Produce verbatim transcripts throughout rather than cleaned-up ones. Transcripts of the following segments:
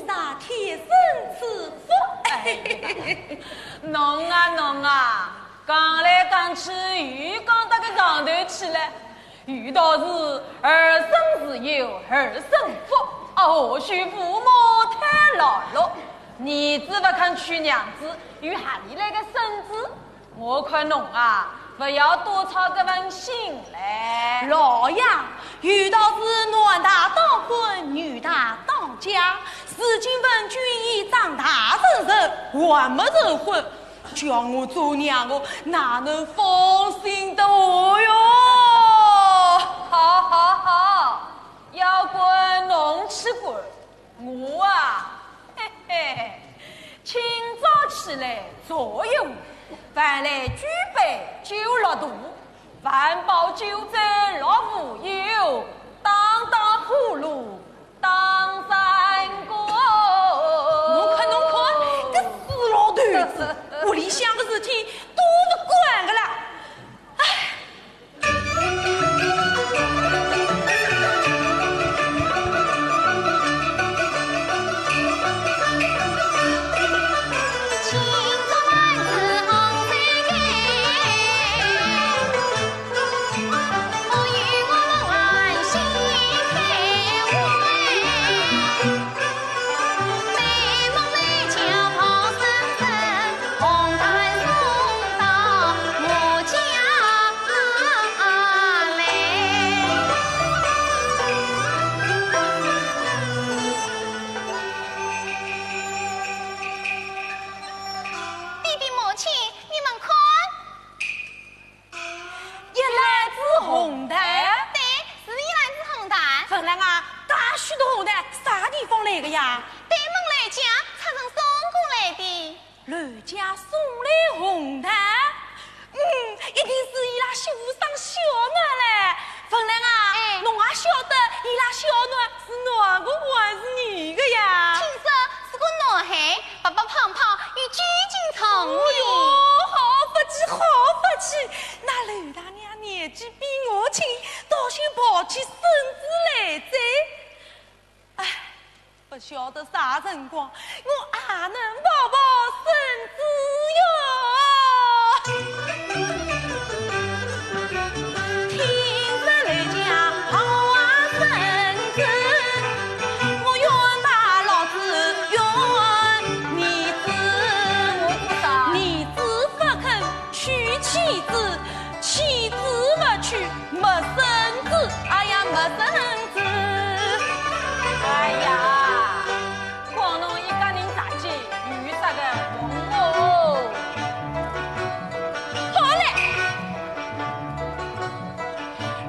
啥天生之福。哎呀，侬啊侬啊，讲来讲去又讲到搿上头去了。有道是儿孙自有儿孙福，啊，何须父母太劳碌。儿子勿肯娶娘子，又何里来个孙子？ 我看侬啊，勿要多操搿份心嘞。老爷，有道是男大当婚，女大当嫁，如今文君已长大成人，还没成婚，叫我做娘，我哪能放心得下哟？好好好，要管侬去管。 我啊，嘿嘿，清早起来早有，饭来举杯酒落肚，饭饱酒醉乐无忧，当当呼噜当山歌。侬看侬看，搿死老头子，屋里向个事体都勿管个啦。唉。 爹爹母亲，你们看。 一篮子红蛋。对，是一篮子红蛋。凤兰啊，介许多红蛋啥地方来个呀？对门楼家差人送过来的。楼家送来红蛋？嗯，一定是伊拉媳妇生小囡嘞。凤兰啊，哎。侬也晓得伊拉小囡是男个还是女个呀？听说是个男孩，白白胖胖，有九斤重呢。哦哟，好福气，好福气！那楼大娘年纪比我轻，倒先抱起孙子来哉。唉，勿晓得啥辰光，我也能抱抱孙子哟。 哎呀，光侬一家人着急，有啥个用哦？好嘞，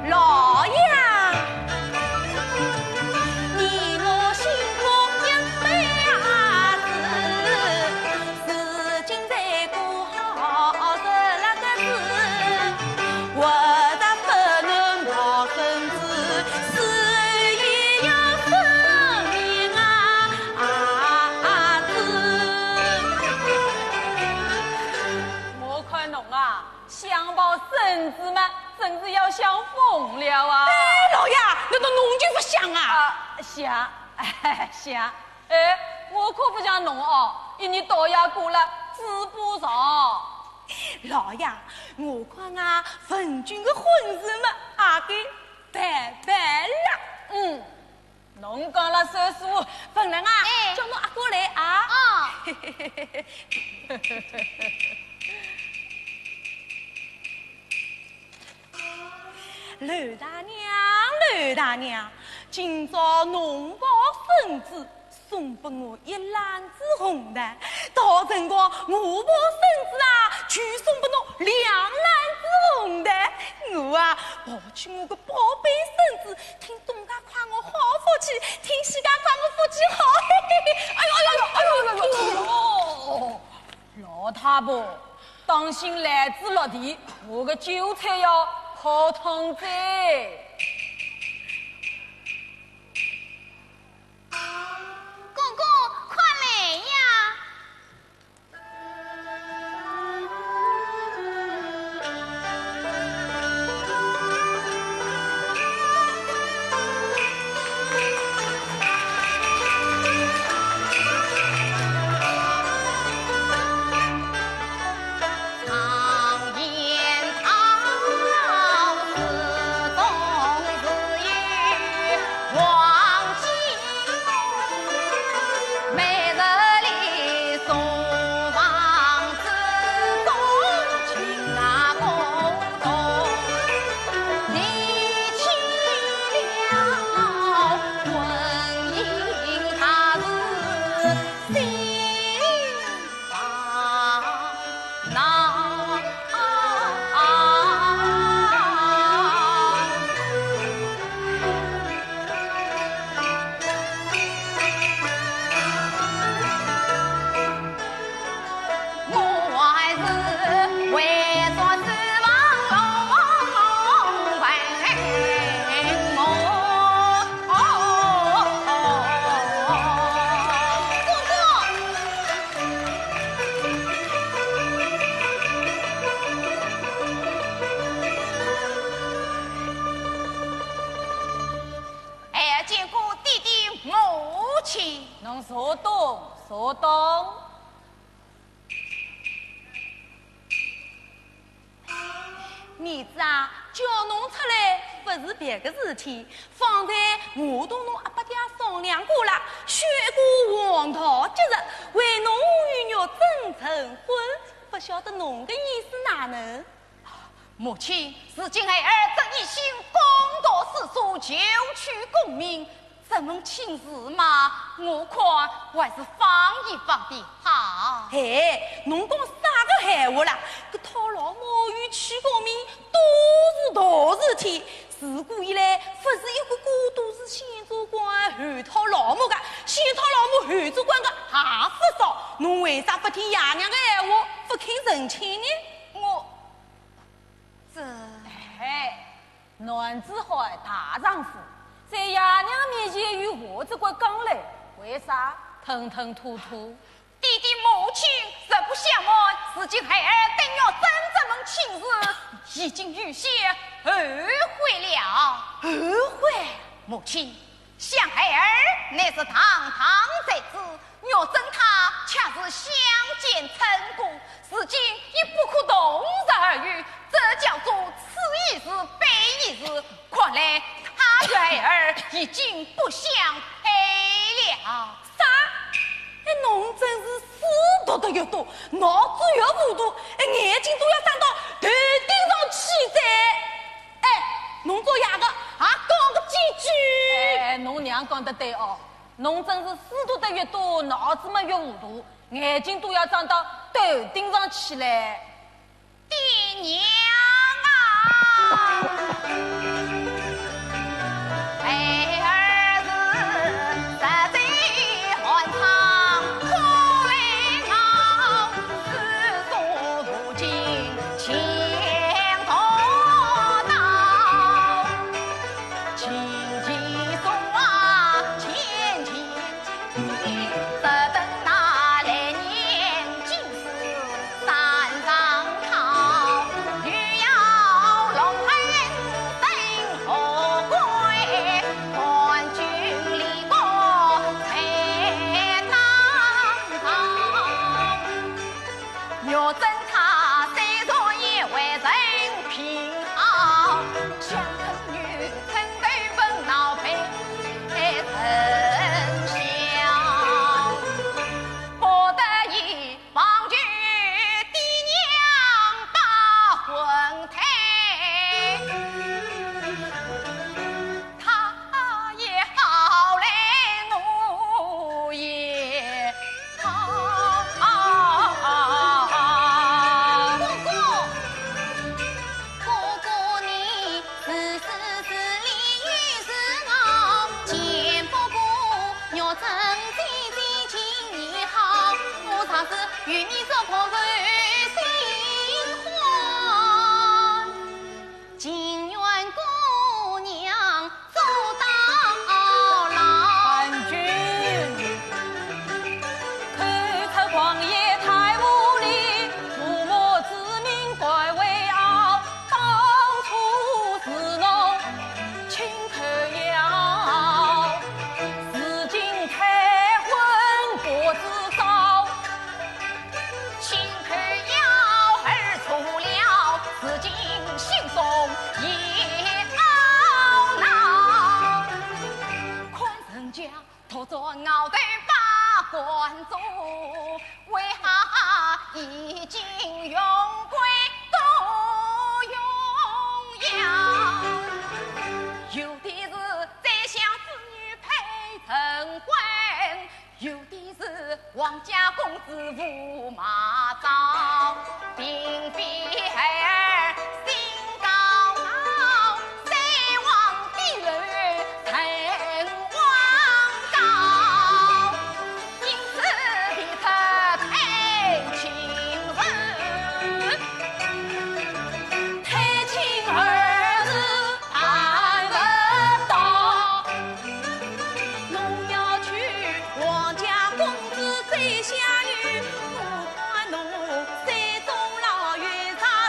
老爷，你我辛苦一辈子， 如今才过好日子，为啥不能抱孙子？是也要分明啊，啊子。我看侬啊，想抱孙子嘛，真是要想疯了啊！哎，老爷，难道侬就不想啊？啊，想，想。 哎，我可不像侬哦，一日到夜过了嘴巴上。老爷，我看啊，文君个婚事嘛，阿该办办了。嗯，侬讲了算数，凤兰啊，哎。叫侬阿哥来啊。哦。 楼大娘，楼大娘，今朝侬抱孙子，送拨我一篮子红蛋，到辰光我抱孙子啊，就送拨侬两篮子红蛋。我啊，抱起我个宝贝孙子，听东家夸我好福气，听西家夸我福气好，嘿嘿嘿。哎呦，哎呦，哎呦，哎呦，哎呦。 老太婆，当心篮子落地，我个酒菜要泡汤哉。哥哥，快来呀！动，坐动。儿子啊，叫侬出来勿是别个事体，方才我同侬阿伯爹商量过了，选一个黄道吉日，为侬与玉珍成婚，勿晓得侬个意思哪能？ 母亲，如今孩儿正一心攻读诗书，求取功名，这门亲事嘛，我看还是放一放的好。哎，侬讲啥个闲话啦？搿讨老婆与取功名都是大事体。自古以来，勿是一个个都是先做官后讨老婆个，先讨老婆后做官个还勿少。侬为啥勿听爷娘个闲话，勿肯成亲呢？我 这……哎，男子汉大丈夫，在爷娘面前有话只管讲嘞，为啥吞吞吐吐？爹爹母亲实不相瞒，如今孩儿对玉珍这门亲事已经有些后悔了。后悔？母亲，想孩儿乃是堂堂才子， 玉珍她却是乡间村姑，如今已不可同日而语，这叫做此一时彼一时，看来她与孩儿已经不相配了。啥？哎，侬真是书读得越多，脑子越糊涂，哎，眼睛都要长到头顶上去哉！哎，侬做爷个，也讲个几句。哎，侬娘讲得对哦。 侬真是书读得越多，脑子么越糊涂，眼睛都要长到头顶上去嘞。爹娘啊！孩儿是实在寒窗苦来熬，四座无尽情同道。 琴棋书画，琴琴琴琴，只等那来年进士山上考，又要龙恩登富贵，官军立国在当朝。 玉珍她虽然也为人品好，乡村女称头文闹配人笑，不得已望求爹娘把婚退。 他也好来，我也好。哥哥，哥哥你是是是理有是我，见不过玉珍姐姐情意好，我若是与你做朋友心欢。 情愿姑娘做到老。汉军，口出狂言太无礼，辱没子民怪为傲。当初是侬亲口要，如今退婚不知招。 亲口要儿错了，如今心中也懊恼。看人家独占鳌头把关中，为何已经荣归都荣耀？有的是宰相之女配陈官， 有的是王家公子驸马招，并非孩儿心高傲，谁望地楼人望高，因此提出退亲事。退亲二字 办不到。侬要娶王家公子最相宜，我看侬山中老有啥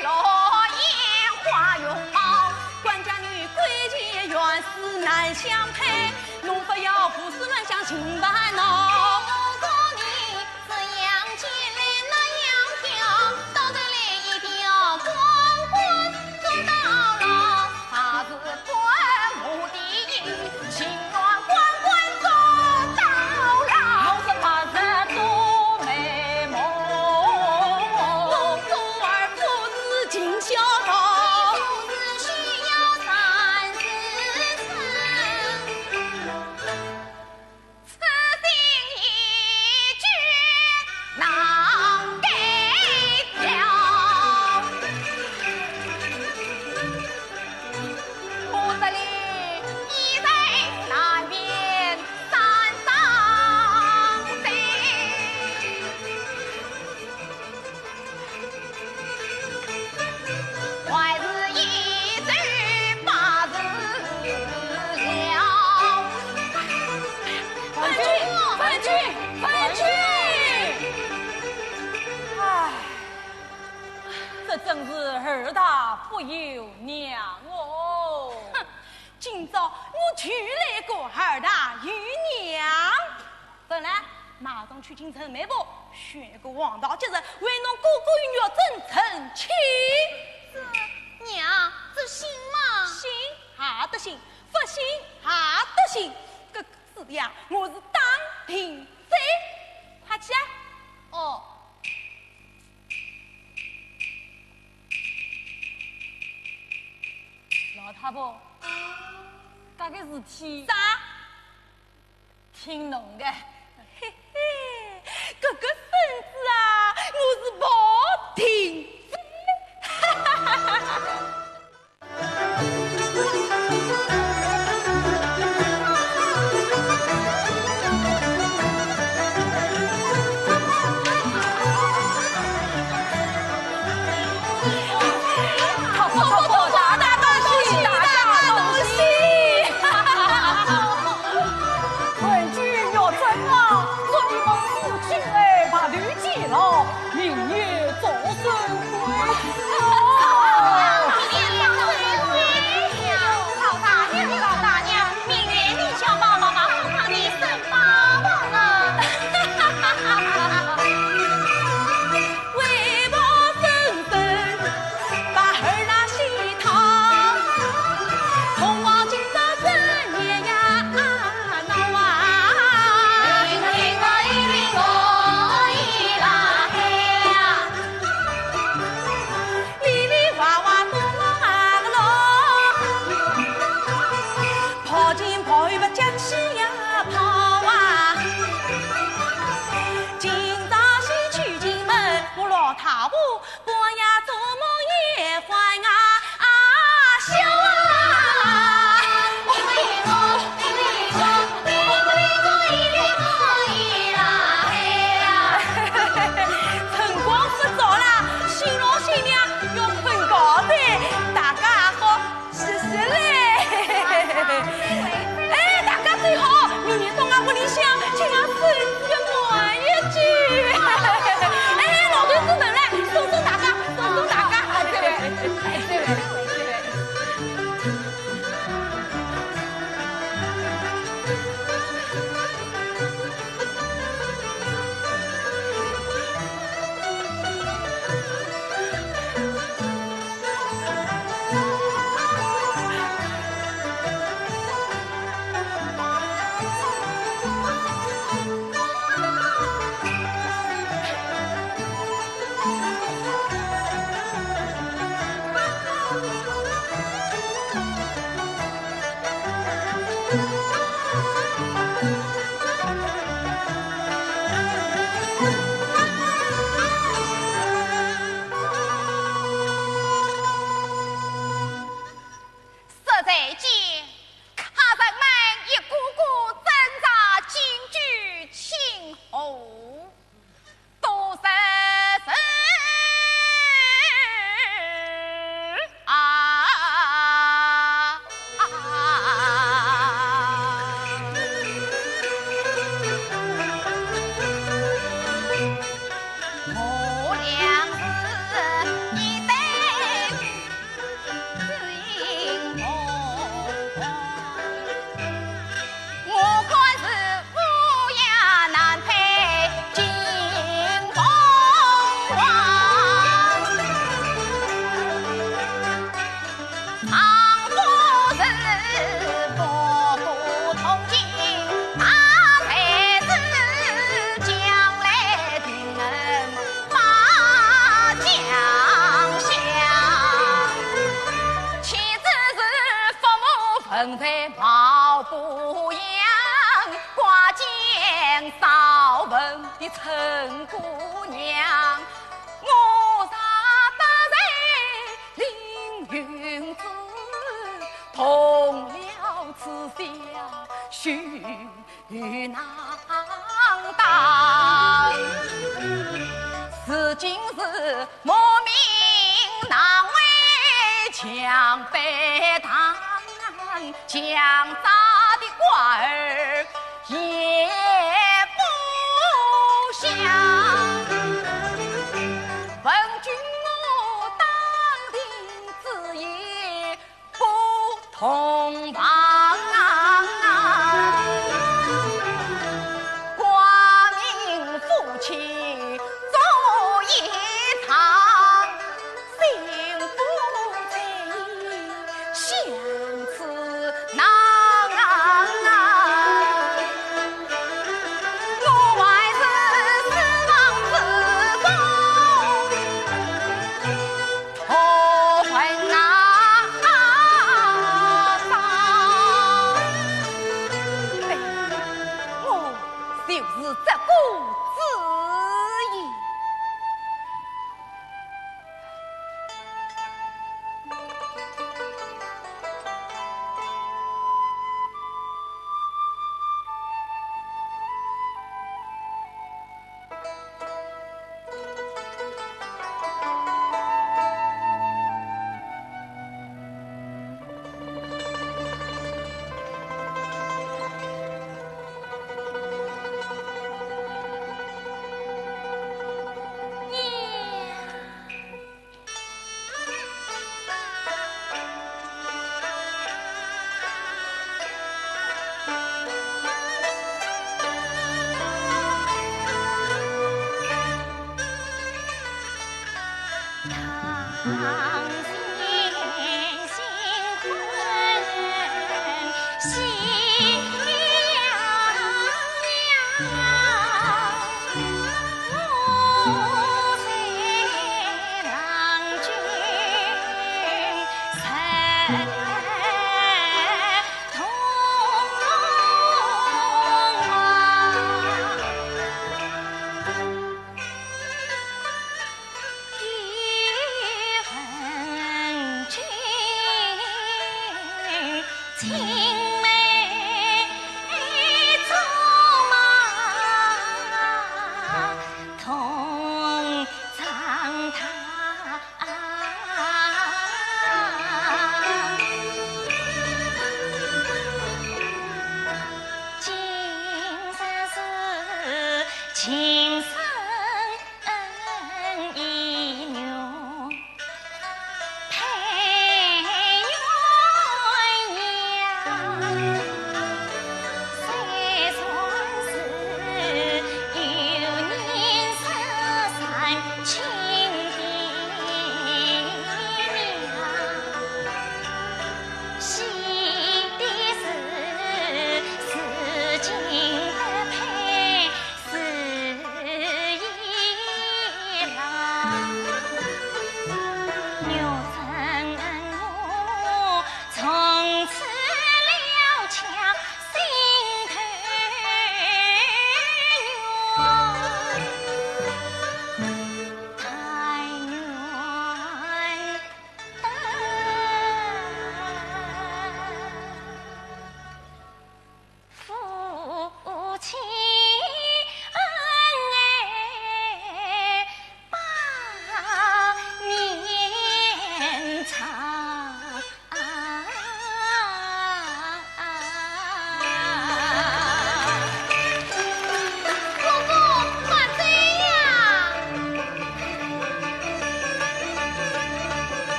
落雁花容貌，官家女贵贱，原是难相配。侬不要胡思乱想，心烦恼。我说你这样尖利那样刁，倒得来一条光棍做到老。 还是官我的意，情愿官官做到老。我是白日做美梦，我做儿做子尽孝道。你不是需要三思。 此心一句难改掉。我这里一人难辨三三罪。 还是一走百日了。樊君，樊君，樊君！唉，这真是儿大不由娘哦。哼，今朝我就来个儿大有娘。 本来马上去京城媒婆，选个黄道吉日，为侬哥哥与玉珍成亲。这，娘，这行吗？行也得行，不行也得行。搿个事体啊，我是打定主意。快去啊！哦。老太婆，搿个事体，啥？ 听侬个。嘿嘿，搿个孙子啊，我是抱定。文君、玉珍啊，祝你们夫妻恩爱白头偕老，明年早生贵子啊！老大娘，老大娘，明年你叫爸爸妈妈帮你生宝宝了。辰光不早了，新郎新娘要困觉哉，大家好歇歇嘞。哎，大家最好，明年到俺屋里向，请俺孙子个满月酒。哎，老头子等嘞，送送大家，送送大家。哎，对嘞，哎，对嘞，哎，对嘞。身在毛不扬，挂件少文的陈姑娘，我若得罪凌云子，动了此宵须 与囊当。如今是母命难违，强背堂，强扎的官儿也不响。问君我当庭之言， 不同房，光明夫妻做一场，心不在，相思难。 我还是书房之中托问哪方？对，我就是这个主意。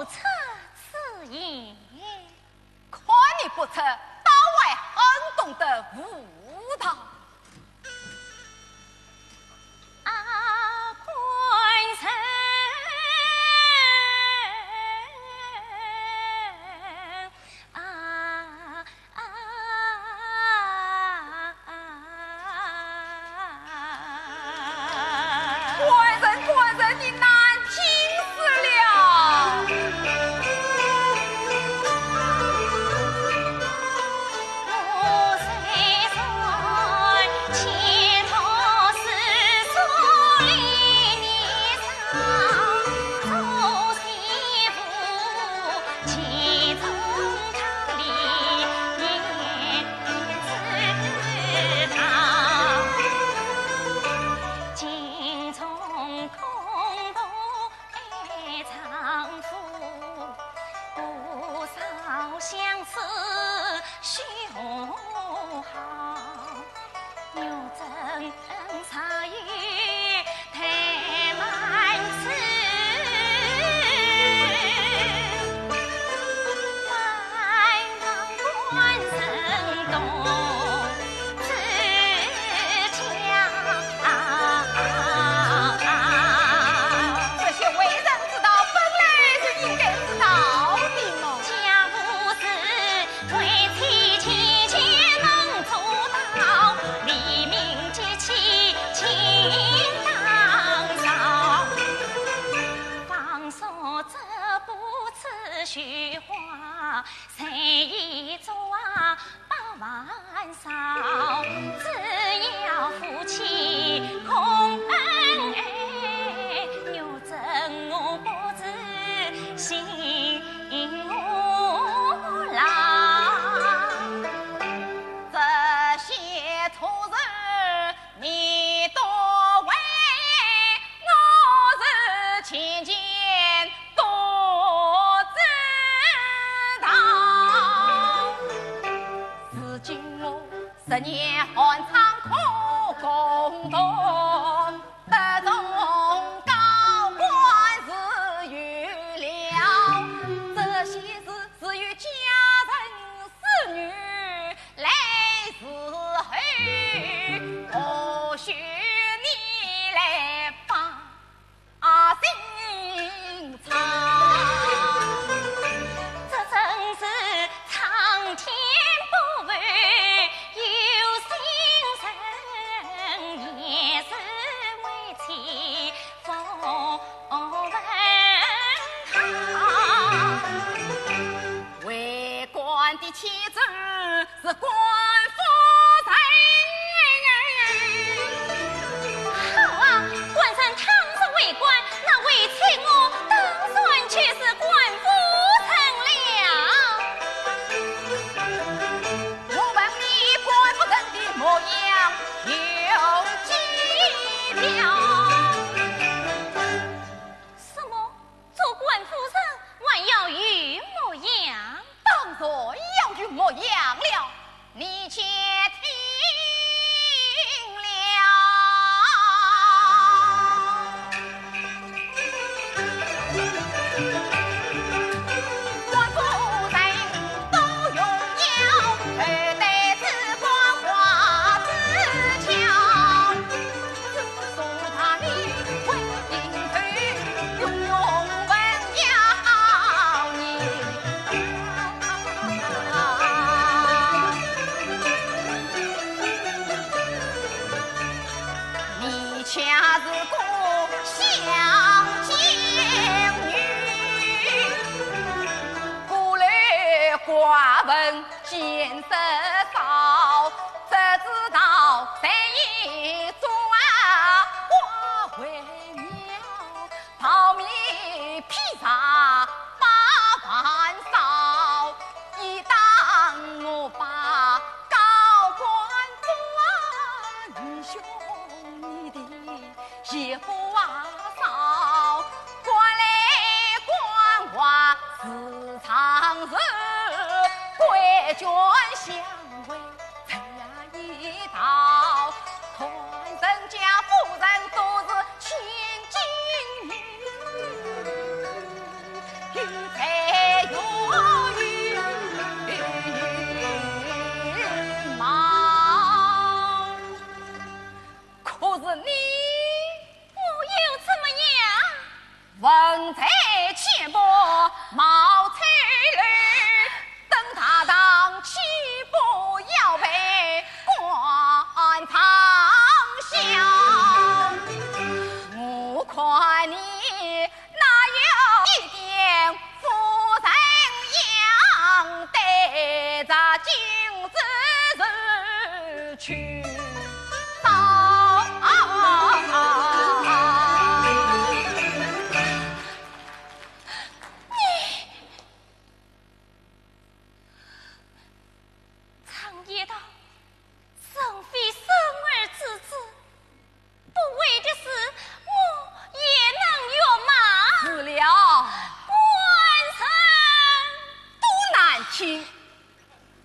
出此言。看你不出，倒还很懂得舞蹈。啊，官人啊，啊，官人，官人，你难听死了。这些为人之道，本来是应该知道的嘛。你，我又怎么样？文才浅薄貌丑陋，登大堂岂不要被官嘲笑？我看你 哪有一点夫人样，对着镜子去照。常言道，人非圣而知之，不为的事，我也能圆吗？是了。官人。都难听，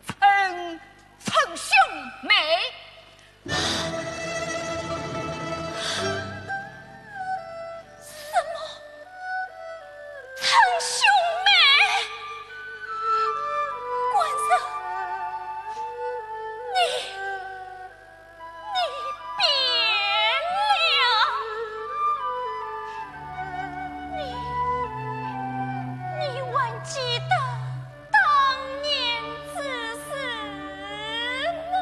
称，称兄妹。 什么？称兄妹？官人，你，你变了。你，你还记得当年之事么？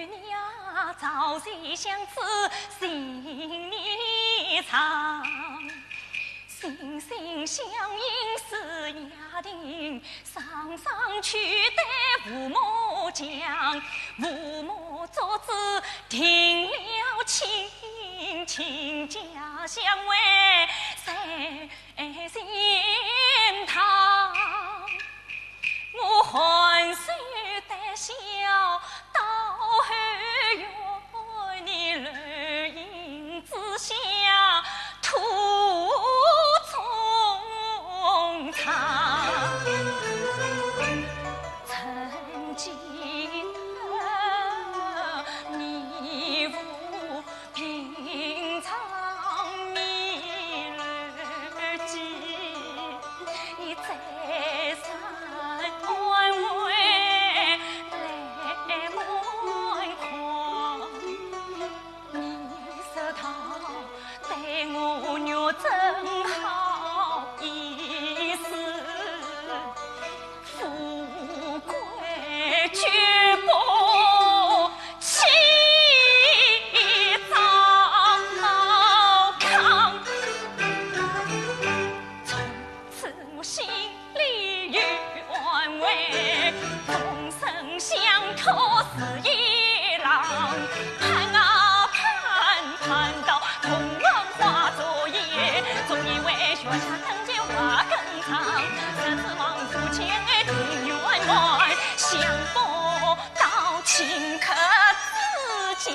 你呀，早些想仔心里藏，心心相印似夜定，双双去对父母讲，父母做主定了亲，亲家相会在 心堂。我颔首淡笑，到后园里楼影之下，途中唱。曾记得你父 平常你日记，你再三安慰来满腔。你说道对我玉珍好一世， 富贵绝不起糟糠。从此我心里有安慰，终身相托是一郎。盼啊盼，盼到 童话化作烟，总以为雪下藤间花更长。十指望夫妻恩定圆满，想不到顷刻之间。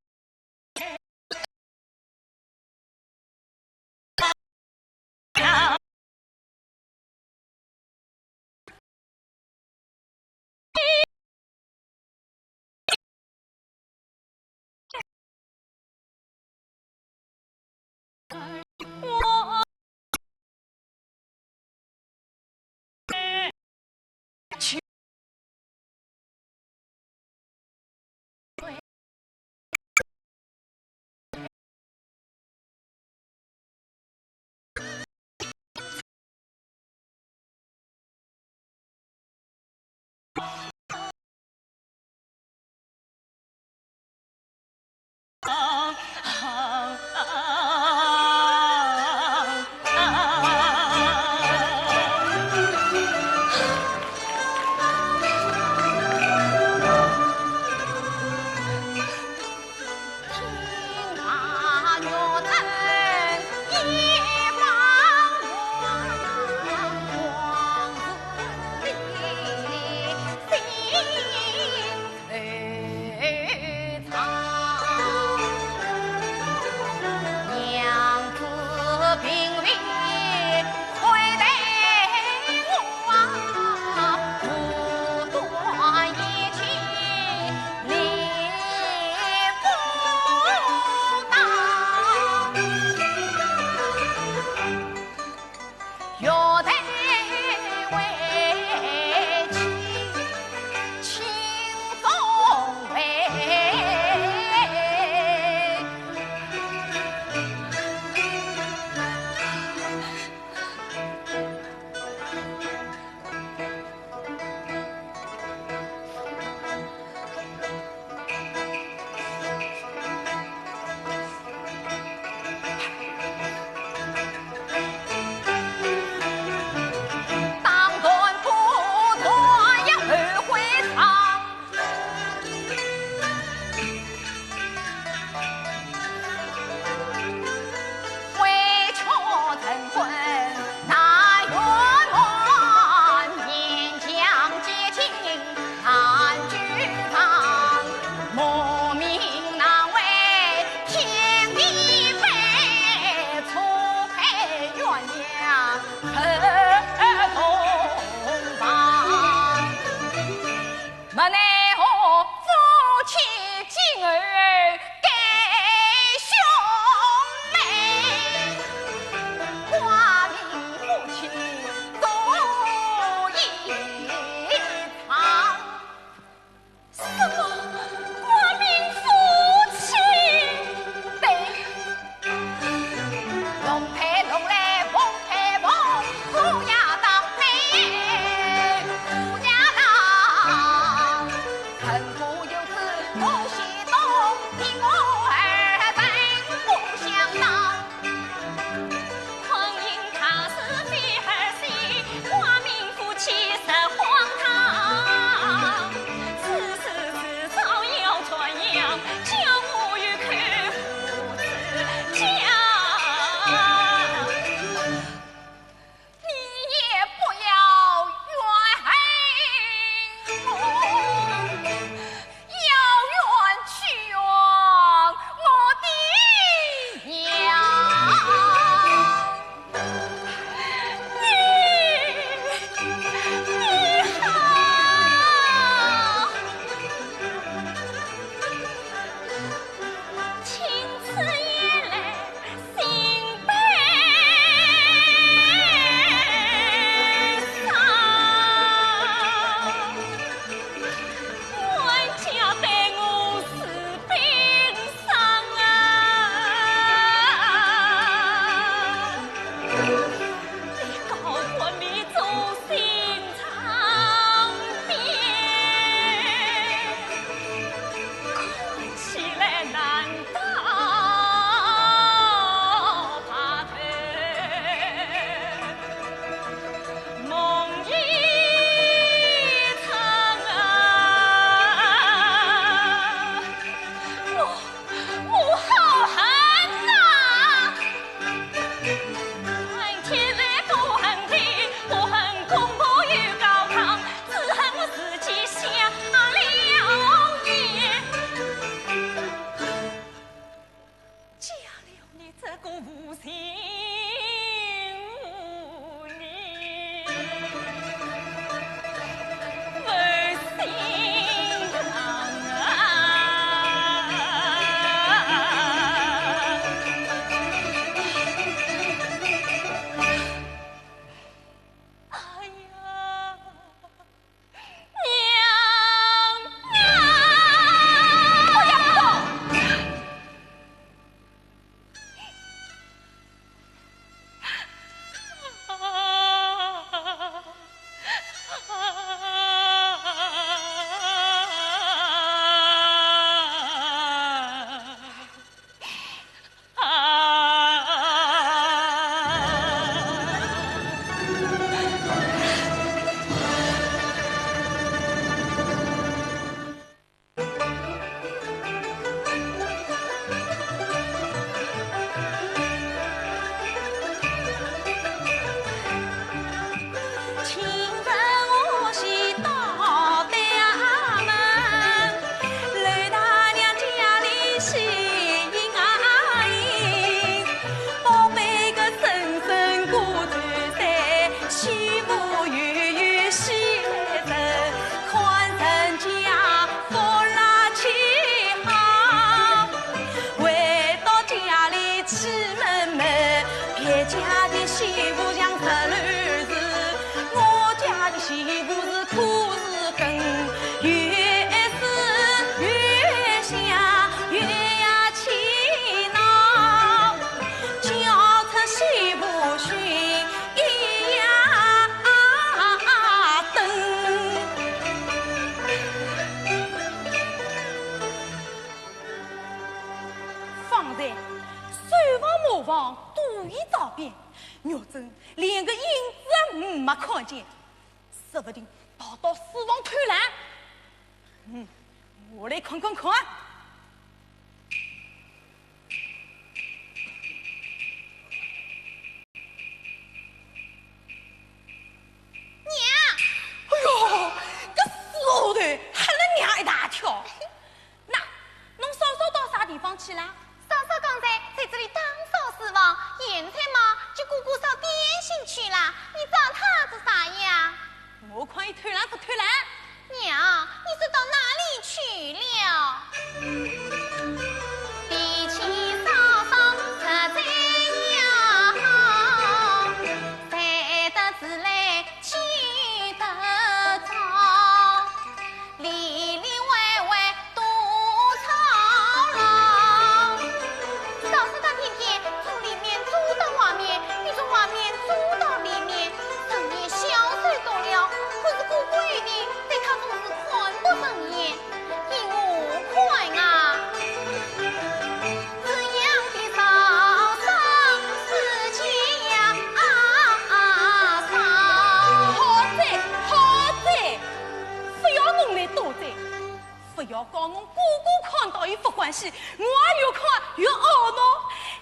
方才，首房、马房都已找遍，玉珍连个影子也没看见，说不定逃到书房偷懒。嗯，我来看看看。 娘！哎哟，搿死丫头，吓了娘一大跳。那，侬嫂嫂到啥地方去啦？嫂嫂刚才在这里打扫书房，现在嘛，就哥哥烧点心去啦。你找他做啥呀？ 我看伊偷懒不偷懒。娘，你是到哪里去了？提起嫂嫂实在要，睡得迟来起得早，里里外外 多操劳。嫂嫂她天天从里面走到外面，又从外面走到里面，人也消瘦多了，可是哥哥一定对她总是看不顺眼。依我看啊，这样的嫂嫂是假呀，啊啊嫂。好哉，好哉，不要侬来多哉。 不要讲侬哥哥看到伊不欢喜，我越看越懊恼。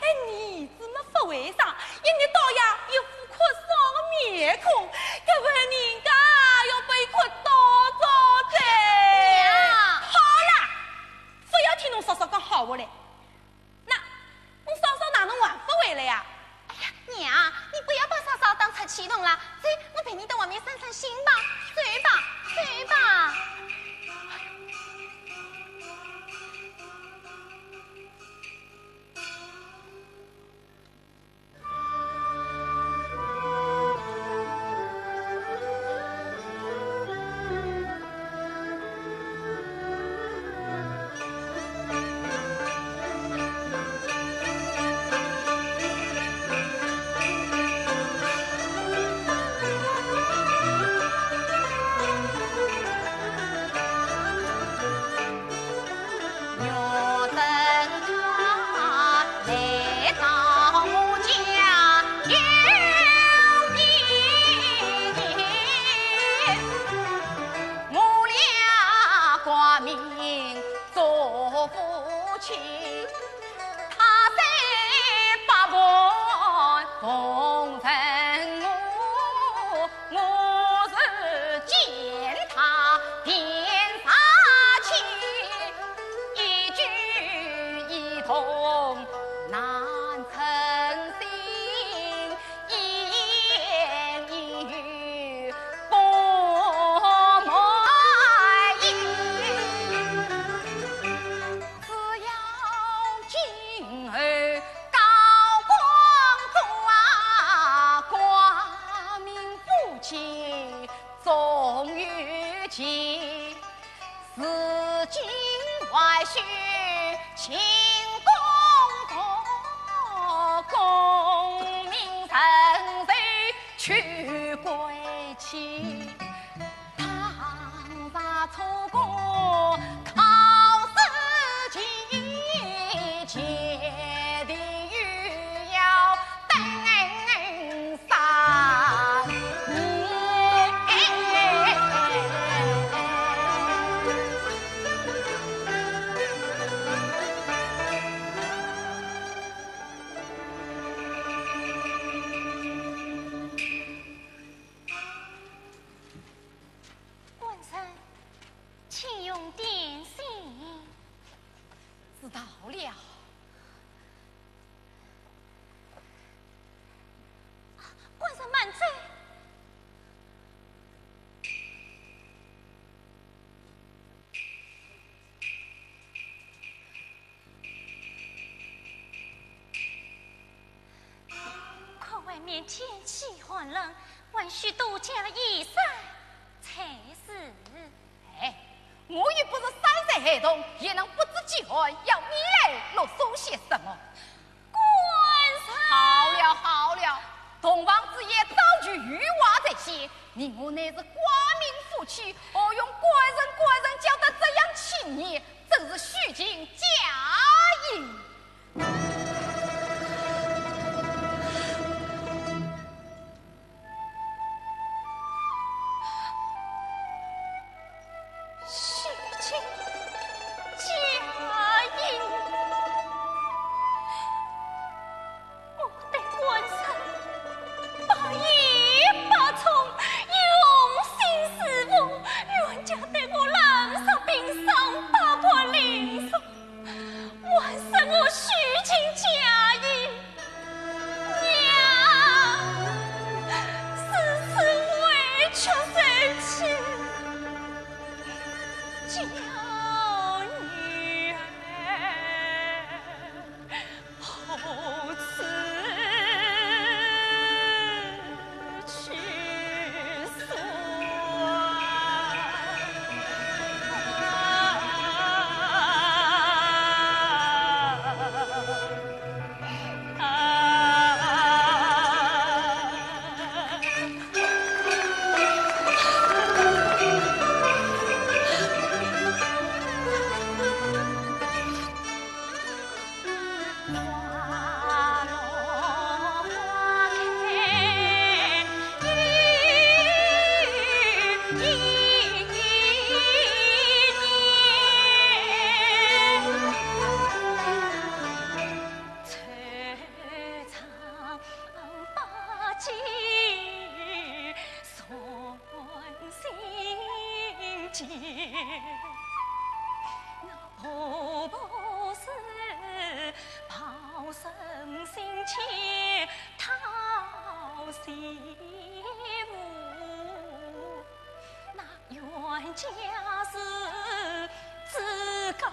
哎，儿子么不为啥，一日到夜一副哭丧的面孔，搿份人家要拨伊哭多少哉？娘！好了，不要听侬嫂嫂讲好话了。 那，侬嫂嫂哪能还不回来呀？哎呀，娘，你不要把嫂嫂当出气筒了。走，我陪你到外面散散心吧。走吧，走吧。官人，请用点心。知道了。官人慢走。 快为面天气寒冷，还需多加衣衫才是。哎，我又不是三岁孩童，也能不知饥寒，要你来啰嗦些什么？官人。好了好了，洞房之夜早就有话在先，你我乃是寡民夫妻，何用官人官人叫得这样亲热，真是虚情假意。 虚情假意，我对官人百依百顺，用心侍奉，冤家对我冷若冰霜，八卦凌霜。 还说我虚情假意，娘，如此委屈受气，叫女儿何处去诉啊？婆婆是抱孙心切讨媳妇，那冤家是趾高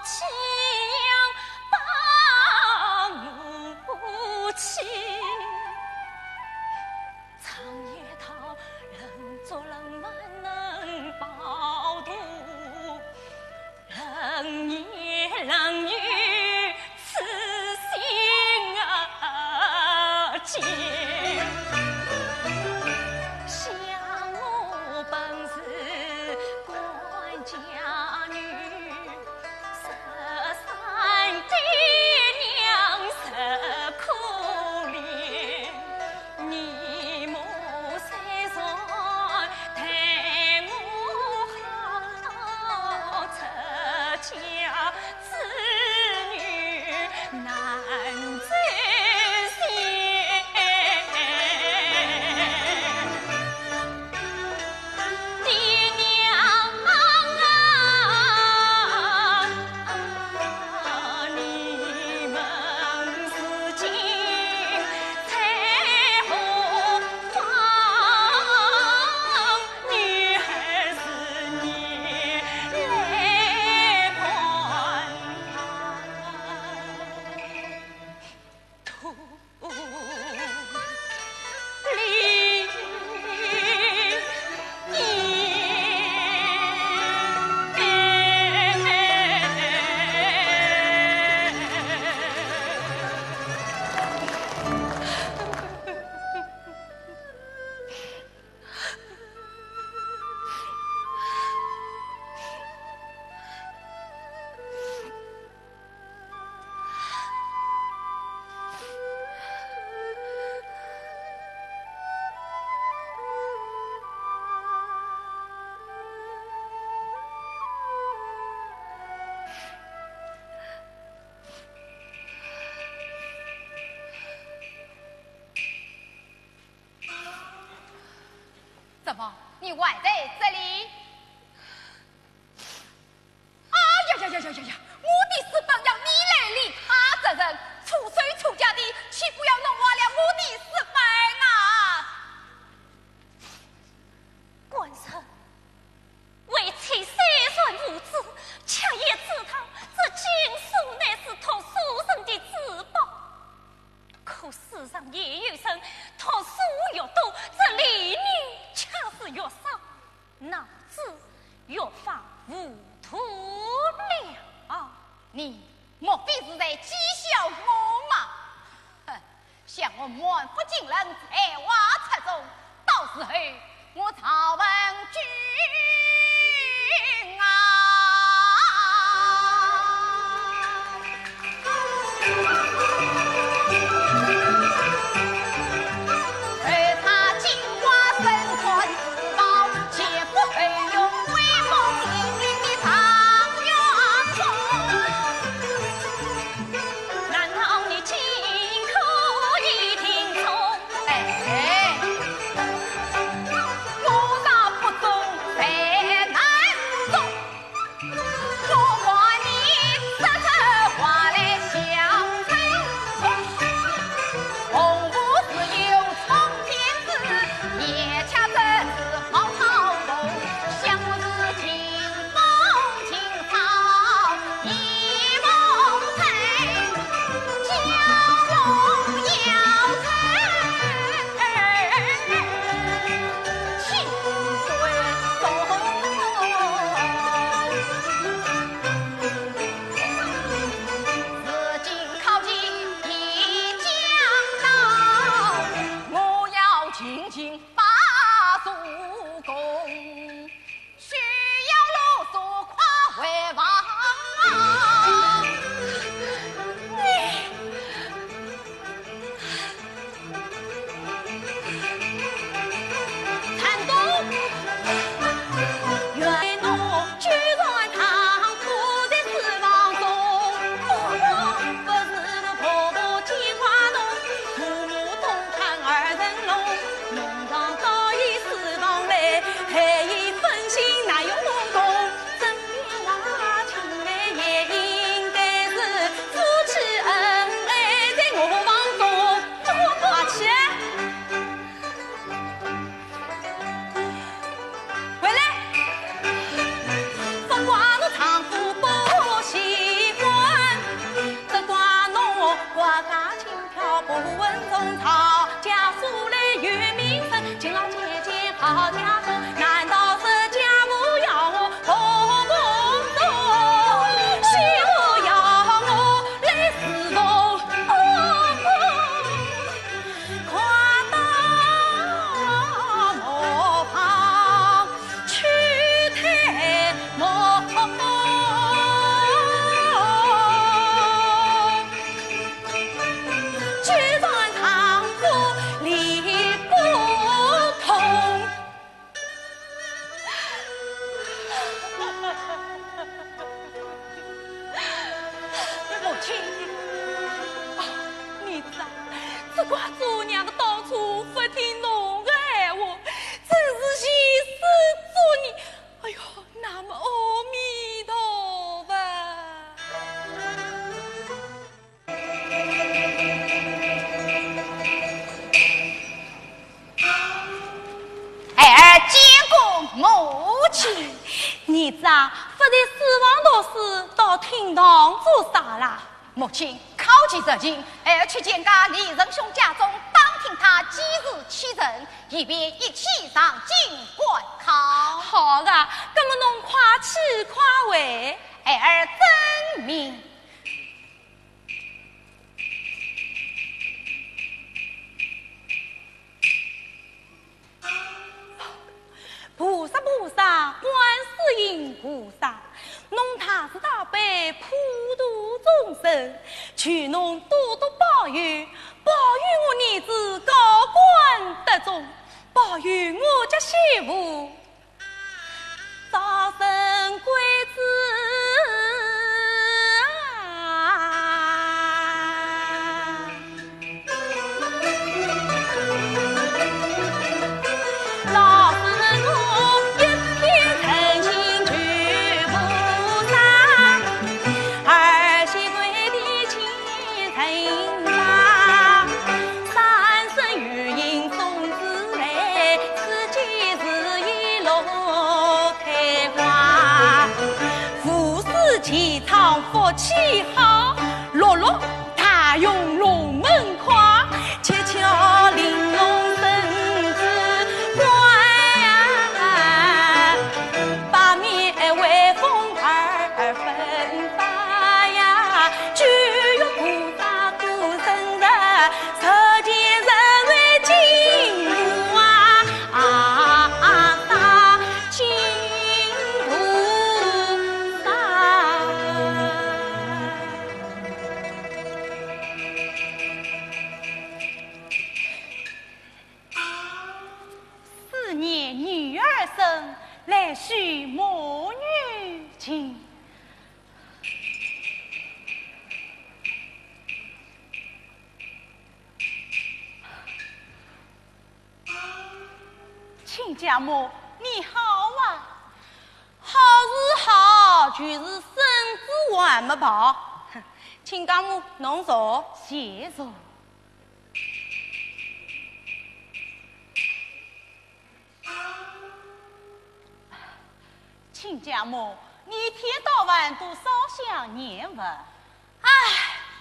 气扬把我欺。 常言道，冷粥冷饭能饱肚，冷言冷语刺心啊！怎么，你还在这里？ 哎呀呀呀呀呀呀！我的书本要你来理他责任，出手出脚的，岂不要弄坏了我的书本啊？官人，为妻虽然无知，却也知道这经书乃是读书人的至宝。 可世上也有人读讥笑我吗？哼，想我满腹经纶，才华出众，到时候我赵文君啊！而他金花身穿紫袍， 回来！母亲，啊，儿子啊，只怪做娘当初勿听侬个闲话，真是气死做孽。哎哟，南无阿弥陀佛。 孩儿见过母亲。儿子啊，勿在书房读书，到厅堂做啥啦？母亲，考期临近，孩儿去见过李仁兄家中，打听他几时启程，以便一起上京赶考。好啊，那么侬快去快回。孩儿遵命。 菩萨，菩萨，观世音菩萨，侬大慈大悲，普度众生，求侬多多保佑，保佑我儿子高官得中，保佑我家媳妇 早生贵子啊！老师我一片诚心求菩萨，二喜跪地请人吧，三生有幸送子来，四季如意乐 开花，五四齐唱福气好，六六大运龙门开，七巧玲珑生子官呀，八面威风二分发呀，九月家母，你好啊！好是好，就是身子还没饱。哼，亲家母，侬坐。谢坐。 亲家母，你一天到晚都烧香念佛。唉，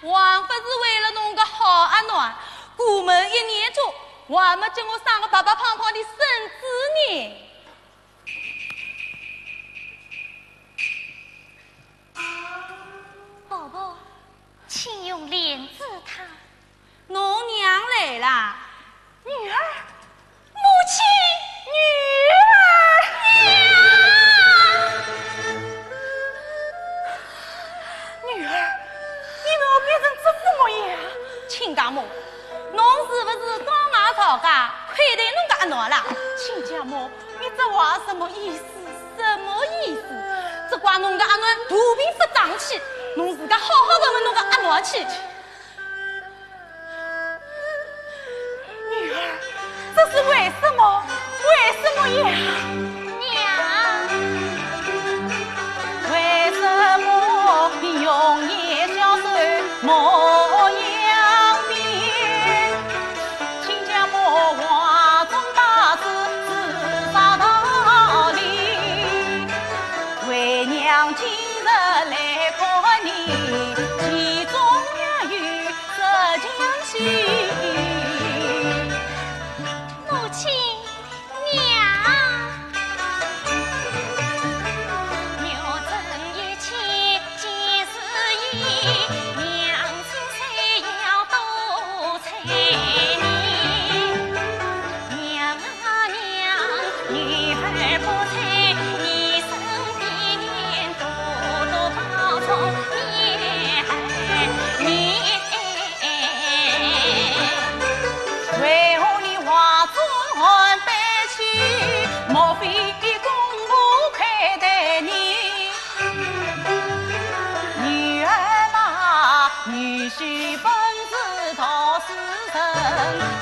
还不是为了侬个好阿囡，过门一年多，还没给我生个白白胖胖的孙子呢。 婆婆，请用莲子汤。侬娘来啦。女儿，母亲，女儿。娘！女儿，你怎么变成这副模样啊？亲家母，侬是不是刚刚吵架，亏待侬个阿囡啦？亲家母， 你这话什么意思？什么意思？只怪侬个阿囡肚皮发胀气，侬自家好好问问侬个阿囡去。女儿，这是为什么？为什么呀？娘。为什么你永远消瘦模样变？ 亲家母话中八字是啥道理？为娘今日来看你，其中也有这样情。母亲，娘。 为何你话中含悲戚？莫非公婆亏待你？ 女儿嘛，女婿本是读书人，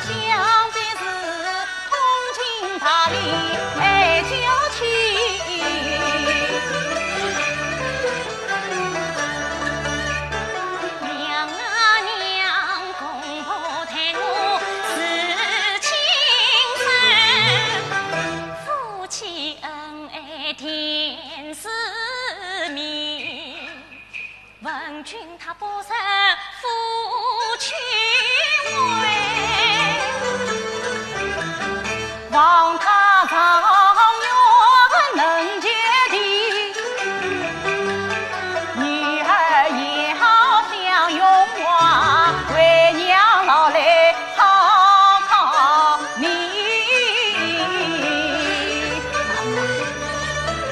想必是通情达理，爱娇气。娘啊娘，公婆待我是亲生，夫妻恩爱甜似蜜。 问君他不是夫妻会，望他长远能结的，女儿也好相拥望，为娘老来 考考你。娘。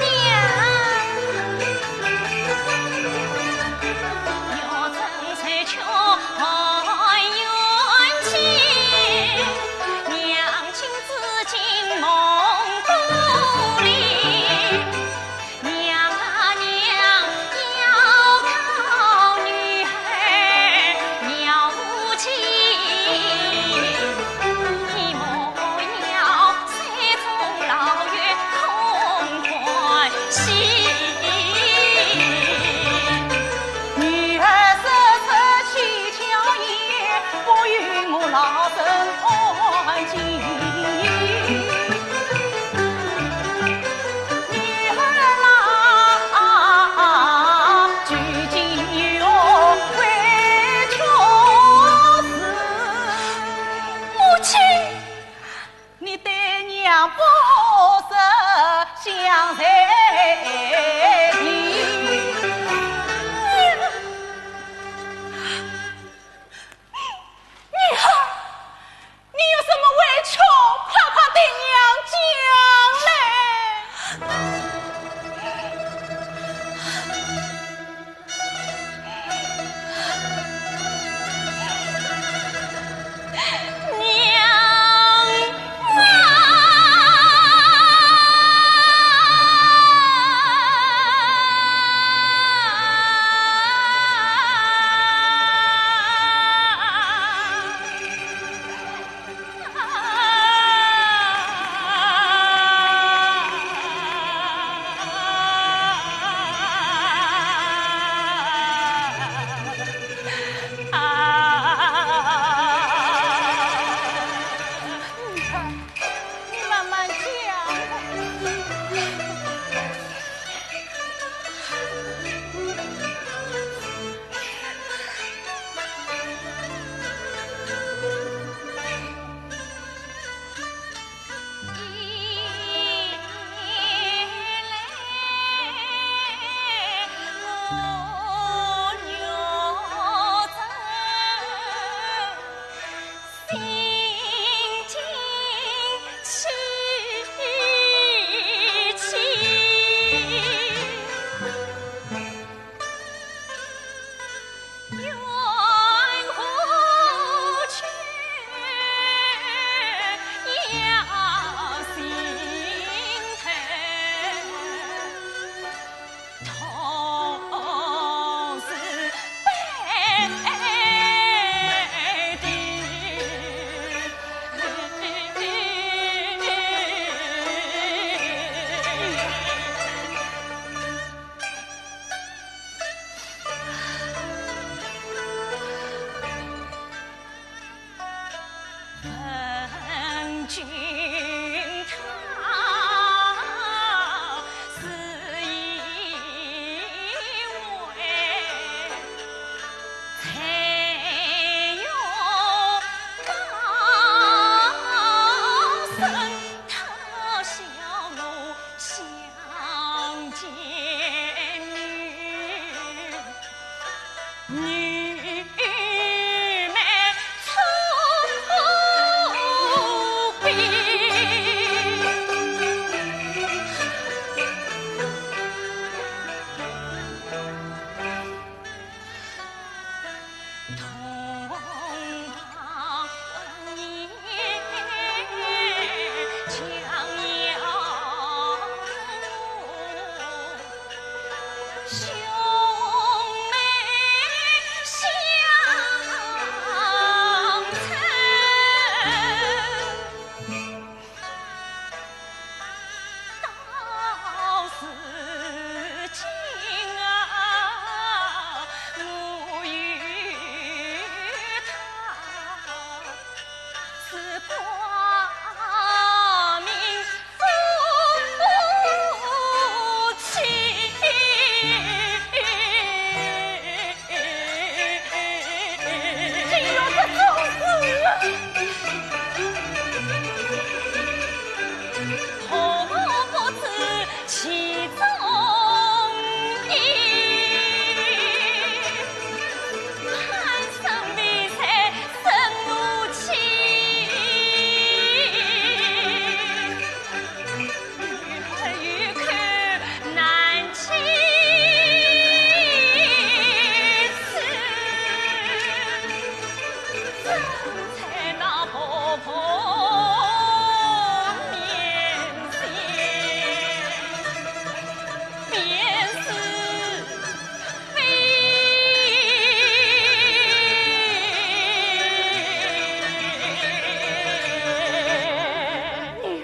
女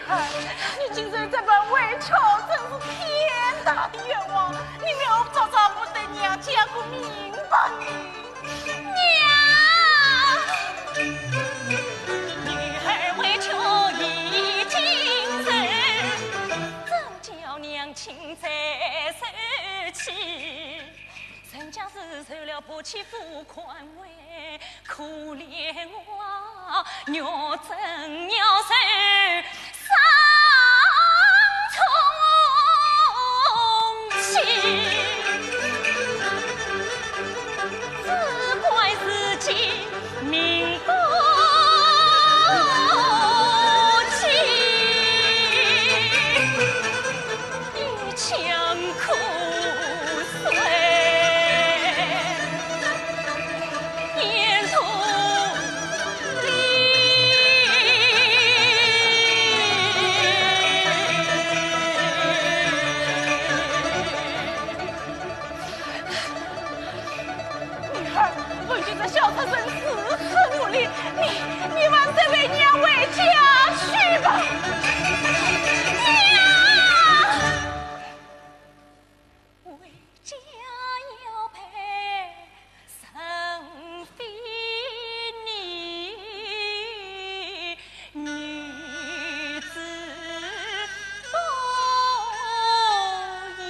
儿，你竟然这般委屈，真是天大的冤枉！你们何不早早不对娘讲个明白呢？娘！女儿委屈已经深，怎叫娘亲再受气？ 人家是受了不起父宽慰，可怜我啊，玉贞要受伤重气，只怪自己命不济。 女儿，文君这小畜生如此努力，你，你还是随娘回家去吧。娘！回家要陪人非你，女子不言。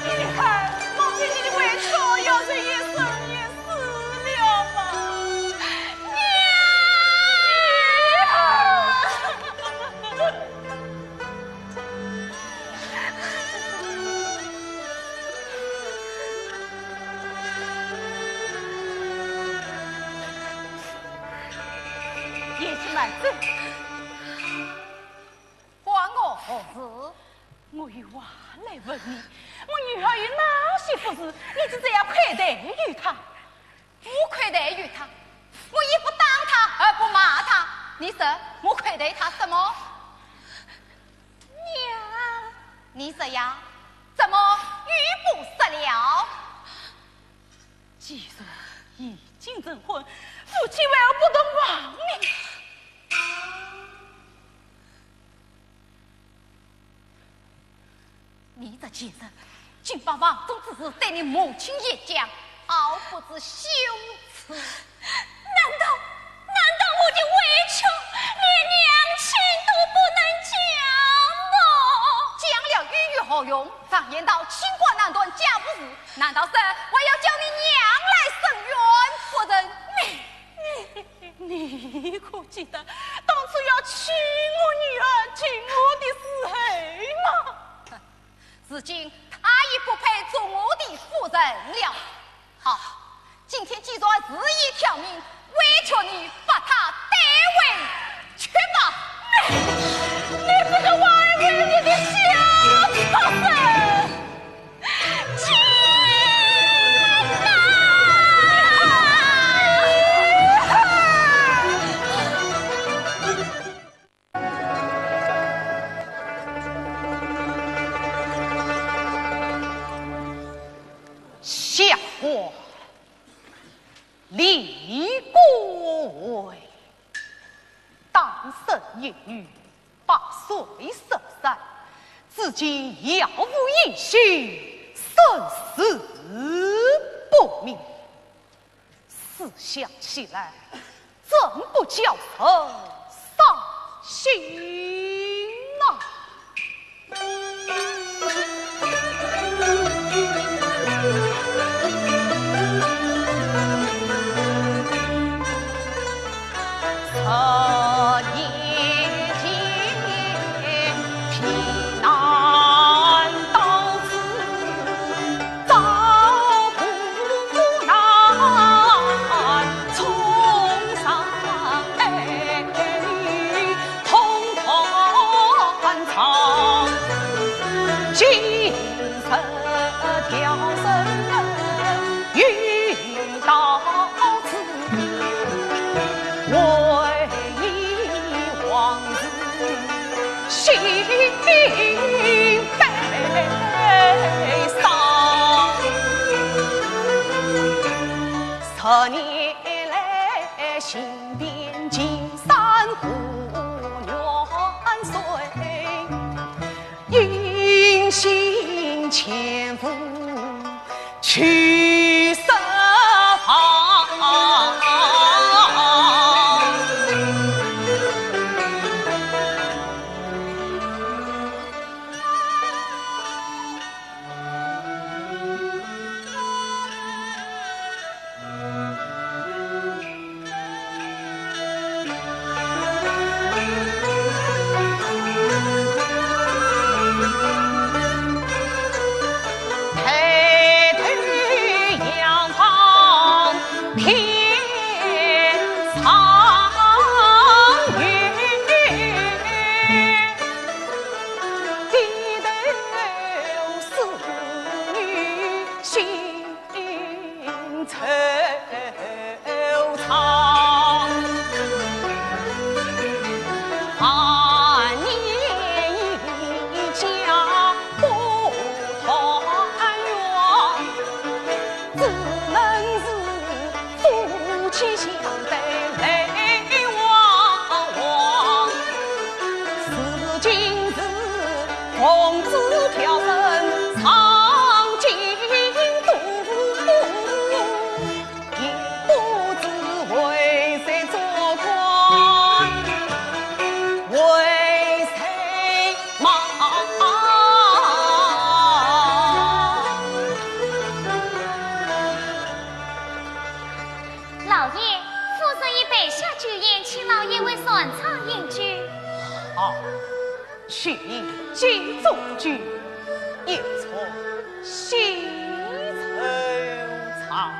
你看，母亲，你的委屈，要是一生也死了吧？娘！ 贤婿慢走。唤我何事？我有话来问你，我女儿有哪些不是，你就这样亏待于她？ 我亏待于她，我一不打她，二不骂她。你说我亏待她什么？娘。你说呀，怎么又不说了？既然已经成婚，夫妻为何不同房呢？ 你这贱人，竟把房中之事对你母亲一讲，好不知羞耻。难道，难道我的委屈，连娘亲都不能讲吗？讲了又有何用？常言道，清官难断家务事，难道是我要叫你娘来伸冤不成？你，你，你可记得当初要娶我女儿进我的时候吗？如今她已不配做了。好，今天既然事已挑明，委屈你把她带回去吧。你这个坏坏的小畜生！ 下官李贵 当时一女，八岁十三，至今杳无音讯，生死不明。思想起来，怎不叫人伤心啊？ 老爷，夫人已备下酒宴，请老爷为船舱饮酒。好，许你敬酒，一醉心惆怅。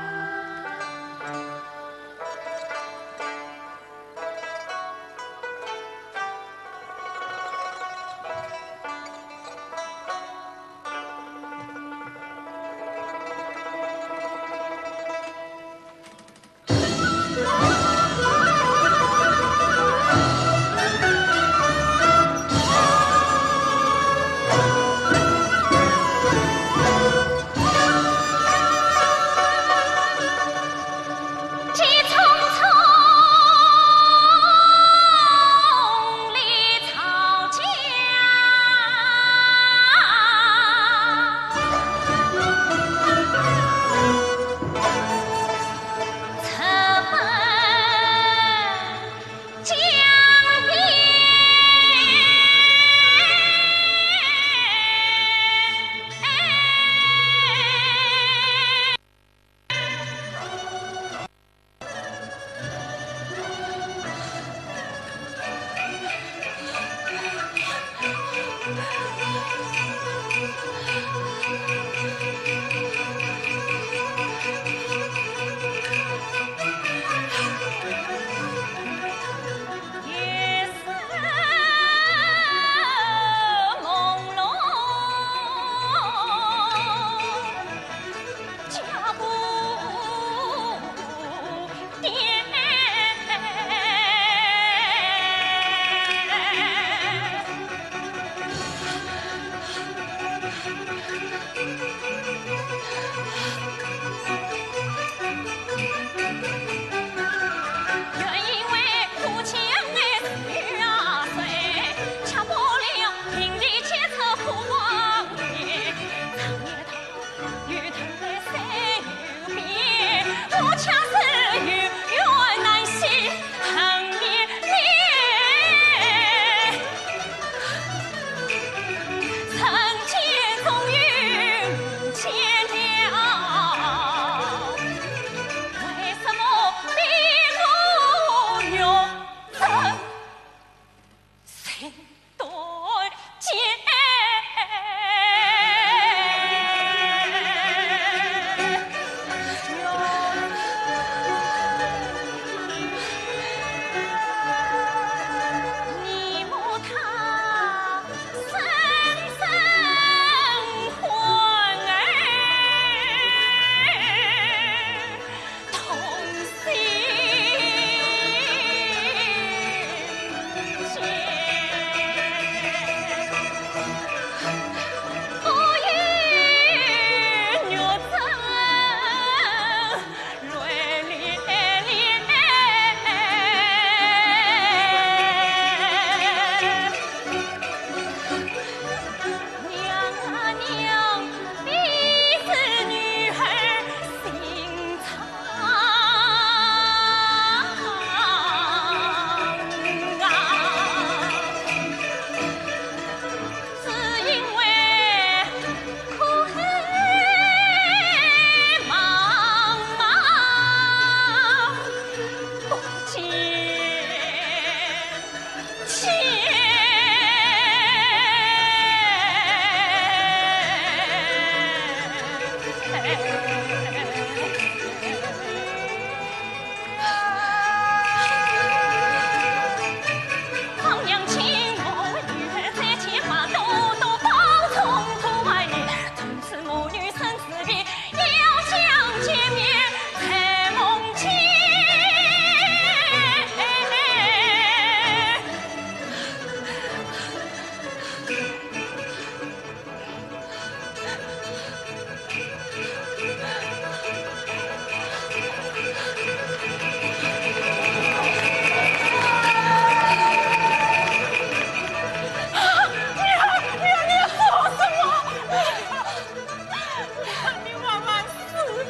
你万万使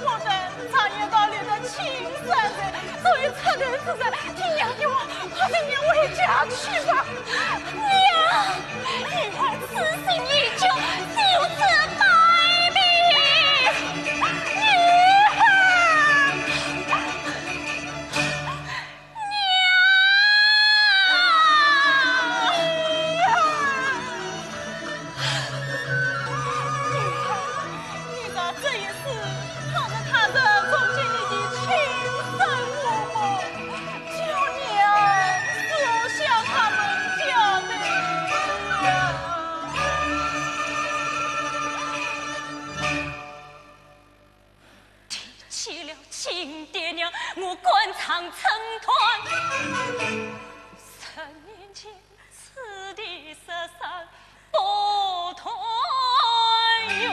不得，常言道，你的亲生子，所以出头之日，听娘的话，快点回家去吧。娘，女儿痴心已久，就此拜别。女儿。 娘！你在这一世，看着他人攻击你的亲生父母，求娘是向他们交代。 提起了亲爹娘，我肝肠寸断。十年前，此地失散不团圆。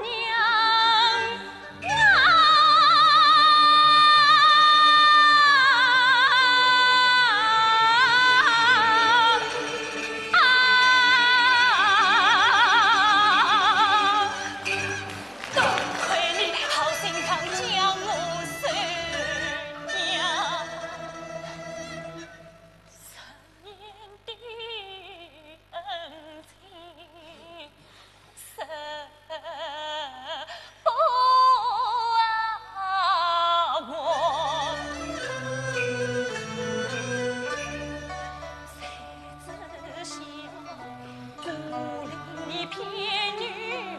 娘啊！ 多亏你好心肠将我收养。 十年的恩情，舍不忘。谁知晓，故里偏女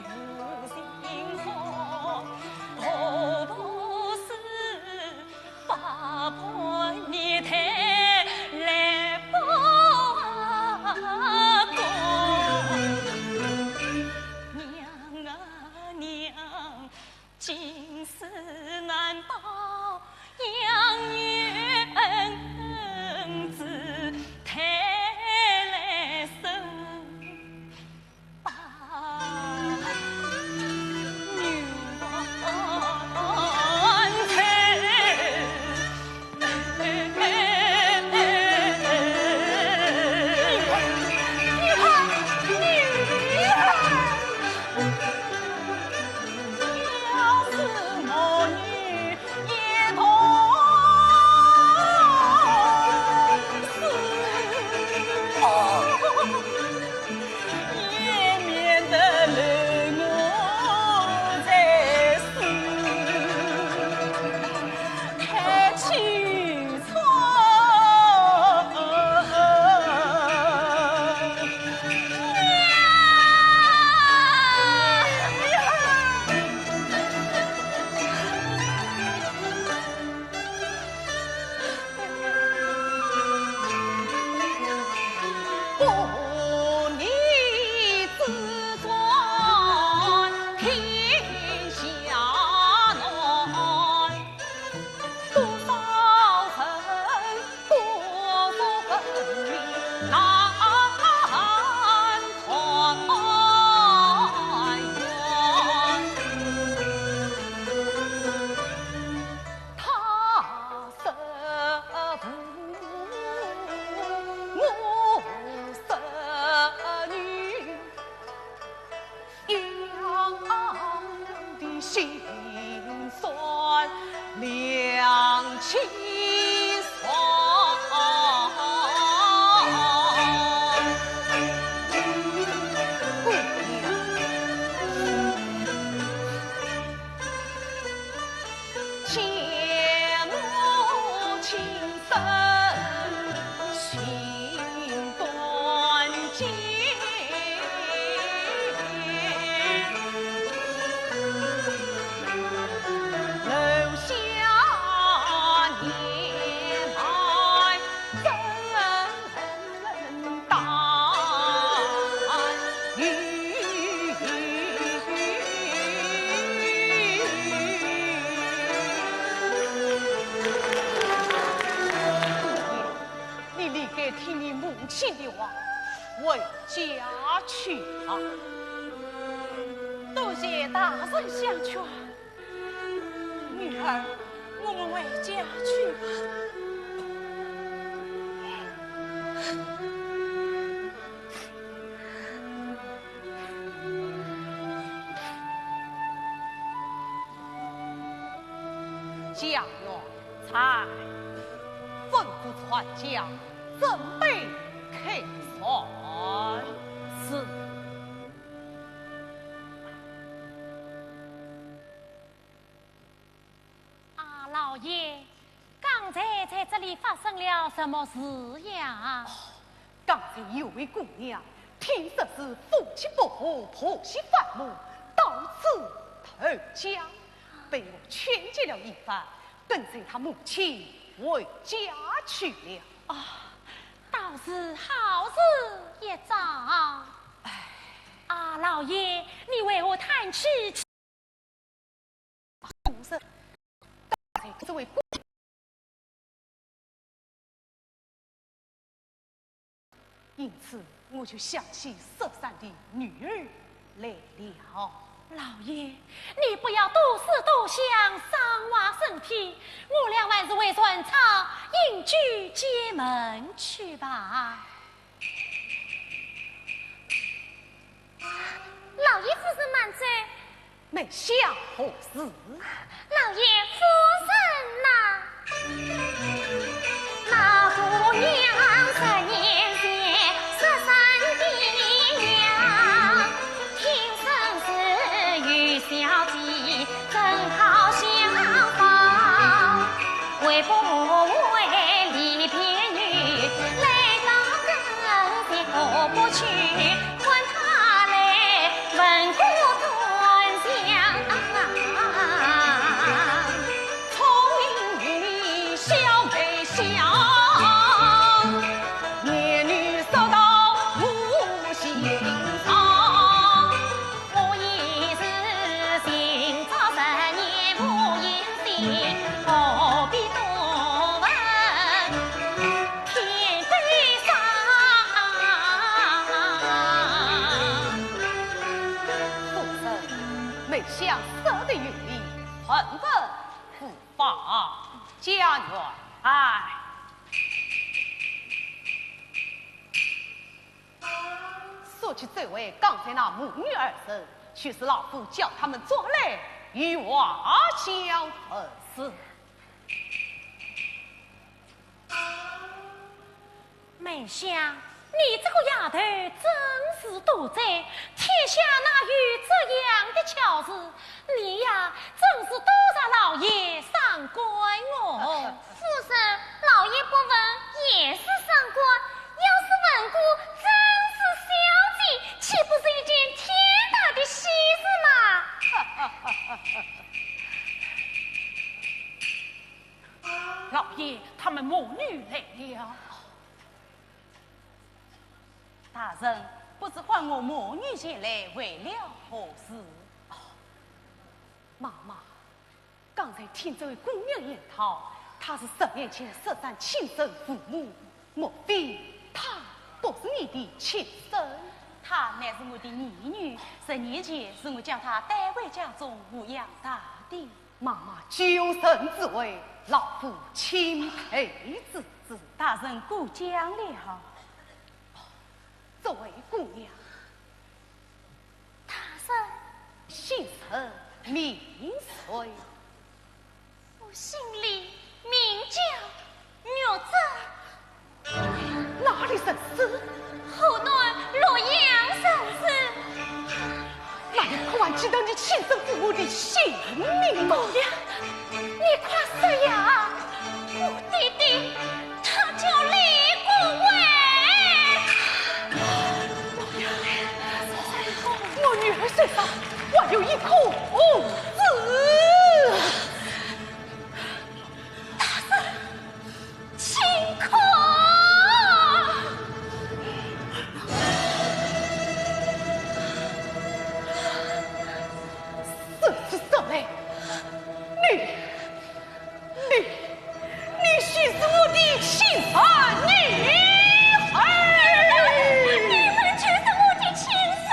无情郎，何不是 百般年代来把关。娘啊娘，今世难报养育恩子，待来生。去啊。多谢大人相劝，女儿，我们回家去吧。家院在，吩咐船家准备开船。是。啊，老爷，刚才在这里发生了什么事呀？哦，刚才有位姑娘，听说是夫妻不和，婆媳反目，到此投江，被我劝解了一番，跟随她母亲回家去了。啊，倒是好事一桩。唉。啊，老爷，你为何叹气？ 公子，刚才这位姑，因此我就想起舍山的女儿来了。老爷，你不要多思多想，伤坏身体，我俩还是回船舱饮酒解闷去吧。 老爷夫人慢走。梅香何事？老爷夫人呐。老姑娘十年前失散的娘，听说是有小姐，真好相逢。 为不为离别女，来到跟前过不去，唤她来问个端详。聪明的小梅香，言语说到我心上。 我也是情到十年无音信，何必多问天地上。夫人，梅香说得有理，问问无妨。家院，哎。 说起这位刚才那母女二人，就是老夫叫他们转来与话相问。是。梅香，你这个丫头真是多嘴，天下哪有这样的巧事？ 你呀，真是多谢老爷赏识哦。夫人，老爷不问也是赏识，要是问过，真是小姐，岂不是一件天大的喜事吗？老爷，她们母女来了。 大人，不知唤我母女前来为了何事？哦，妈妈，刚才听这位姑娘言道，她是十年前失散亲生父母，莫非她不是你的亲生？她乃是我的义女，十年前是我将她带回家中抚养大的。 妈妈救人之恩，老夫钦佩之至。大人过奖了。这位姑娘，大人，姓甚名谁？我姓李，名叫 玉贞。哪里人氏？河南洛阳人氏。那你可还记得你亲生父母的姓名吗？不了，你快说呀！我爹爹，他叫李国伟。我女儿身上还有一颗红痣。大人， 请看。说出实来，你，你，你就是我的亲生女儿。你们就是我的亲生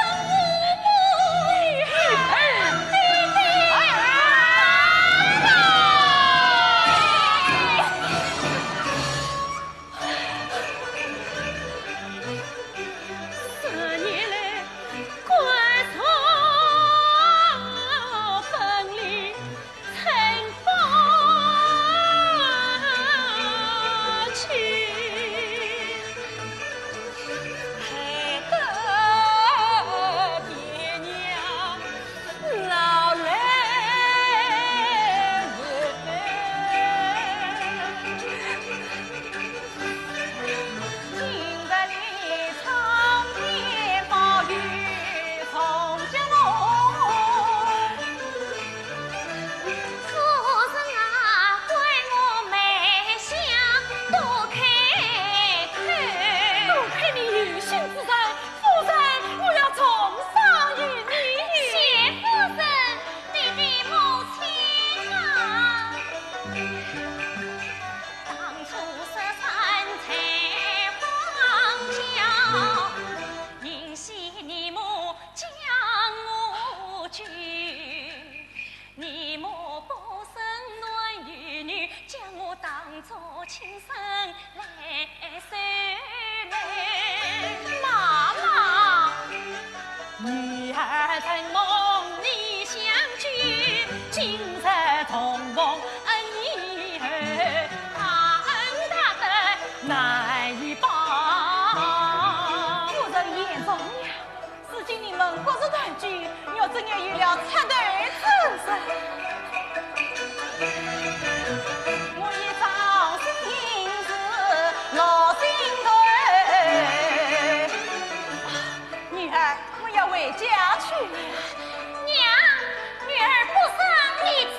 难以报。夫人言重了，如今你们各自团聚，我怎样有了出头之日？我已伤心事落心头。女儿，我要回家去了。娘，女儿不让你走。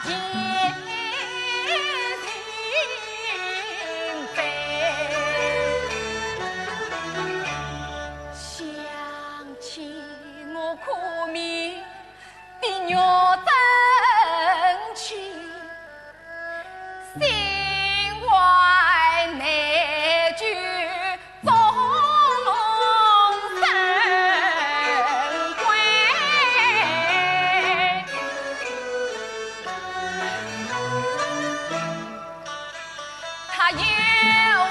想起我苦命的玉珍妻，心怀内疚终生悔。她有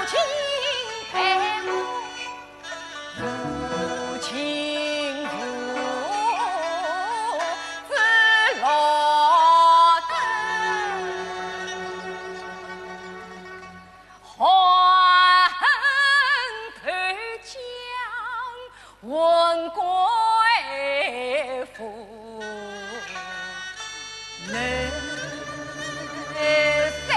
情配我，无情父子落得，恨透江魂归父难伸。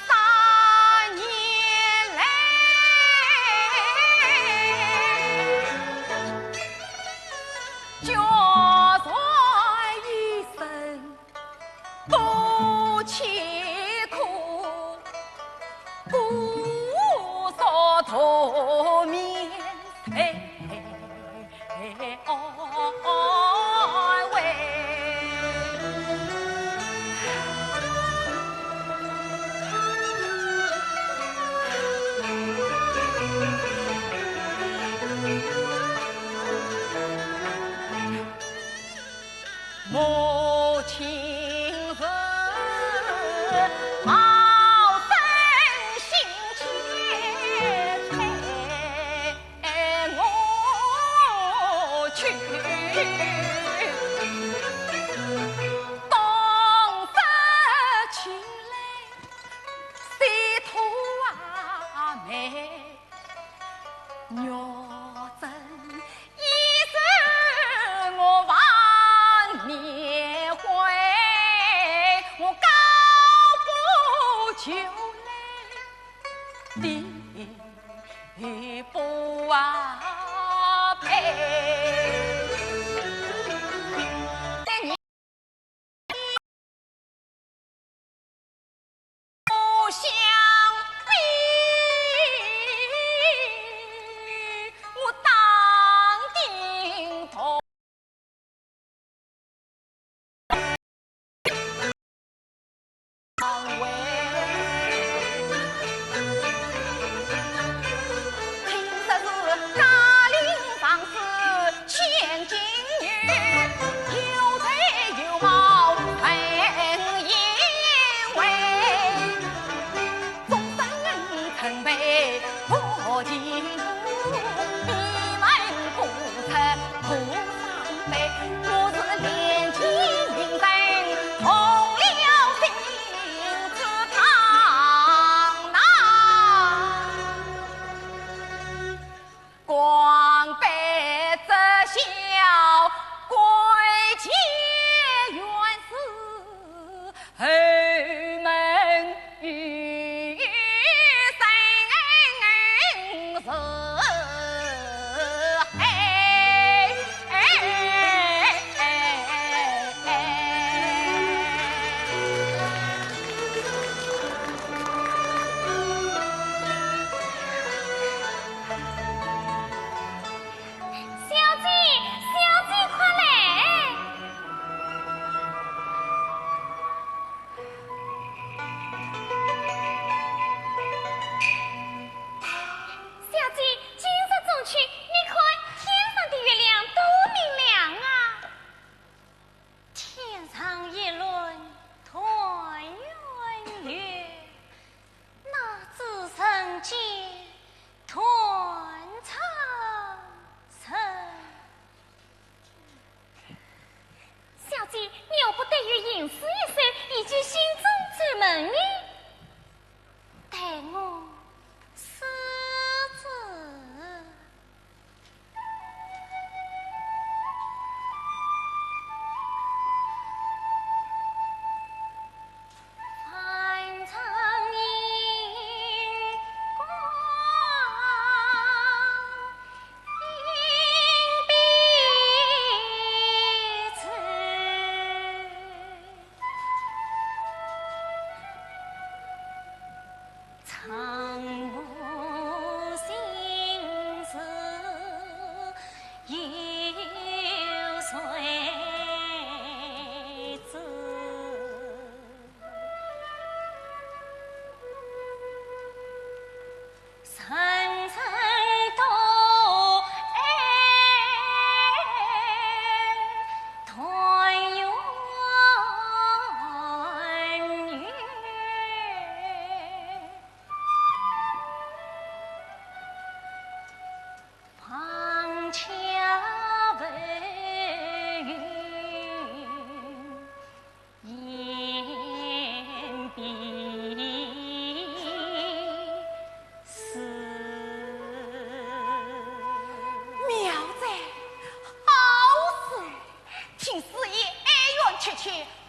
三年来，叫做一声 多凄苦，姑苏头面谁安慰？母亲是好生心切待我去，当时起来，谁图阿妹 玉珍，已是我万年悔，我高歌就来的不配。 不想你，我当定同。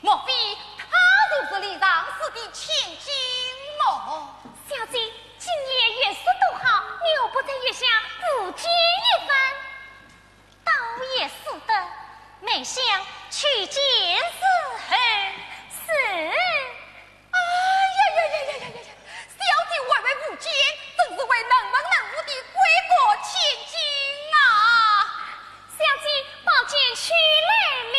莫非她就是李尚书的千金么？小姐，今夜月色多好，你何不在月下舞剑一番？倒也使得，梅香去见侍候。是。哎呀呀呀呀呀呀呀！小姐还会舞剑，真是位能文能武的闺阁千金啊！ 小姐，宝剑取来了。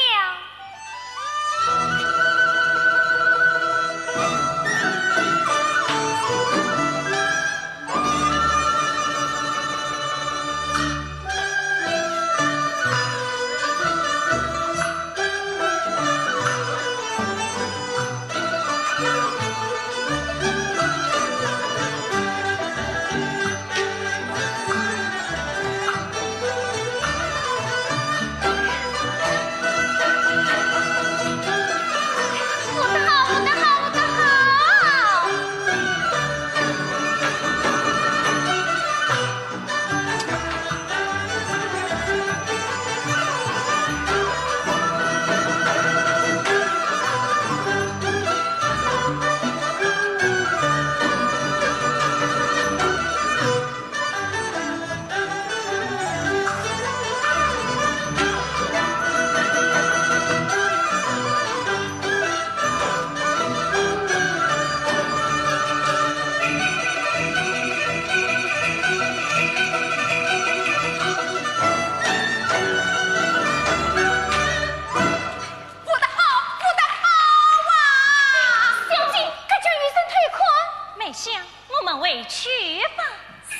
舞得好，舞得好，舞得好！舞得好，舞得好啊！小姐，可叫雨声退开。梅香，我们回去吧。是。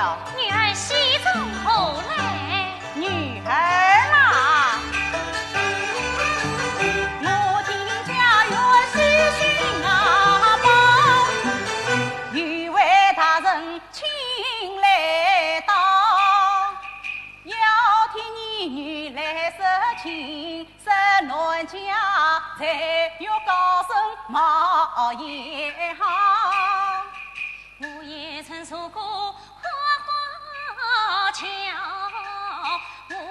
女儿喜从何来？女儿啊，我听家院喜讯啊报，有位大人亲来到，要替你女来说亲，说男家才有高升茅草。 我也曾受过花花轿，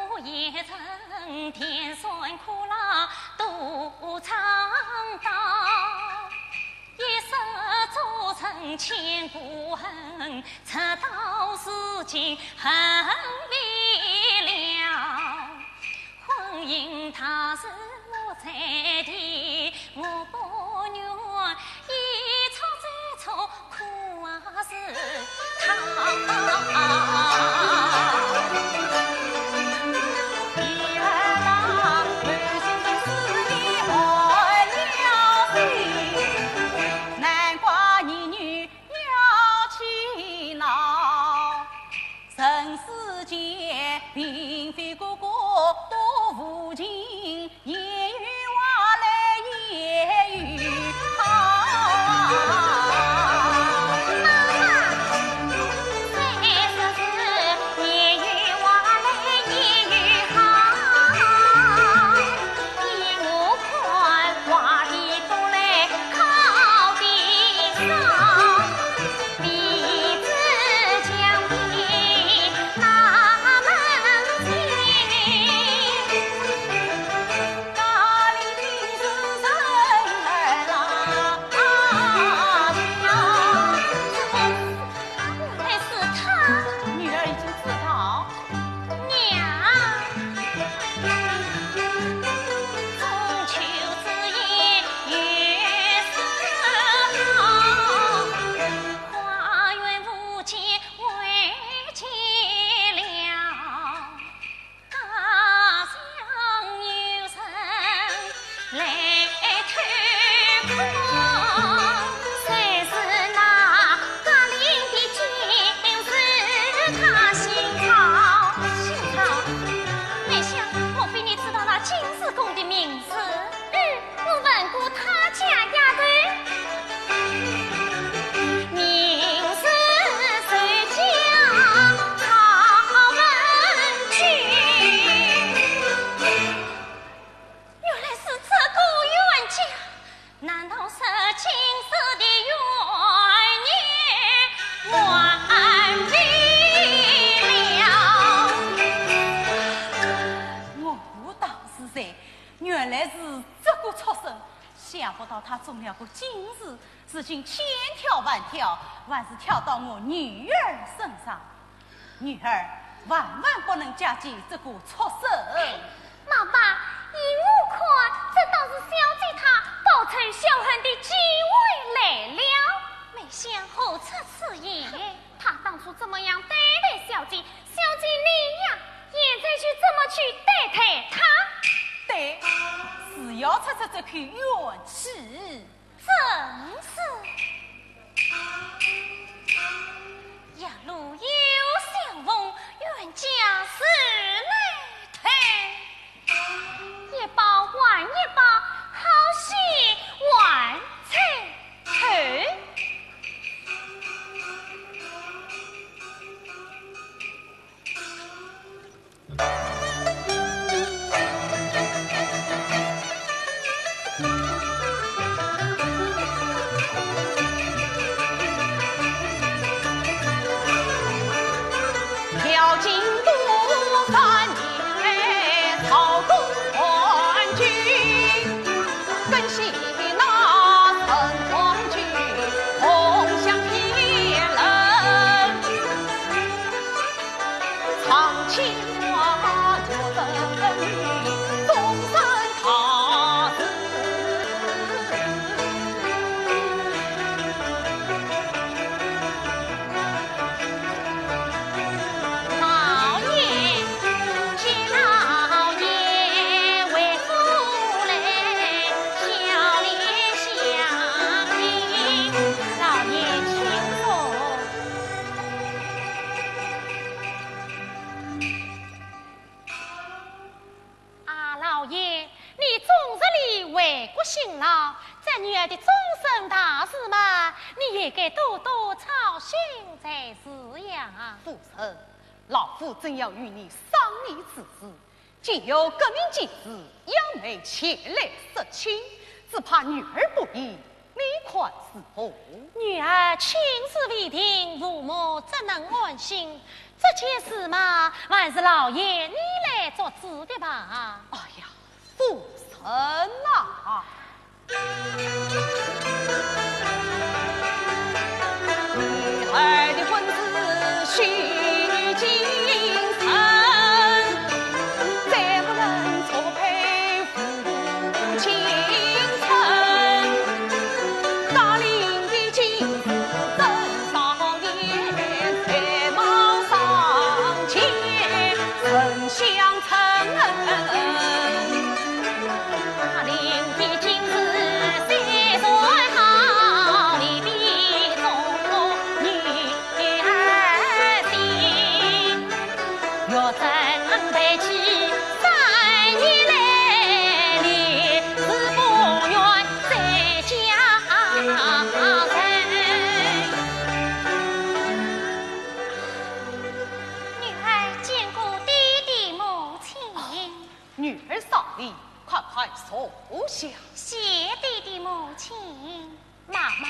我也曾甜酸苦辣都尝到。一失足成千古恨，直到如今恨未了。 婚姻大事我在提，我不愿一错再错苦啊是他。女儿啊，为兄是你害了心，难怪你女要气恼。 人世间，并非个个都无情，也有坏来也有好。妈妈，虽说是也有坏来也有好，依我看，坏的多来靠的少。 原来是他。女儿已经知道。 娘，中秋之夜月色好，花园无见未见了，家乡有人 来偷看，谁是那高升的奸臣他姓曹？姓曹？梅香，莫非你知道那金氏公的名字？嗯，我问过他家丫头。 名字就叫曹文君。原来是这个冤家，难道是金氏的冤孽还未了？我不当是谁，原来是这个畜生，想不到他中了个金氏， 如今千挑万挑，还是挑到我女儿身上。女儿，万万不能嫁给这个畜生。妈妈，依我看，这倒是小姐她报仇雪恨的机会来了。梅香，何出此言？她当初怎么样对待小姐，小姐你呀，现在就怎么去对待她？对，是要出出这口怨气。 正是。夜路有相逢，冤家时来退。一包还一包，好戏还在后。女儿的终身大事嘛，你也该多多操心才是呀。夫人，老夫正要与你商议此事，今有革命进士杨梅前来说亲，只怕女儿不依，你看如何？女儿亲事未定，父母怎能安心？这件事嘛，还是老爷你来做主的吧。哎呀，夫人呐！ 女儿见过爹爹母亲。女儿少礼，快快坐下。谢爹爹母亲。妈妈，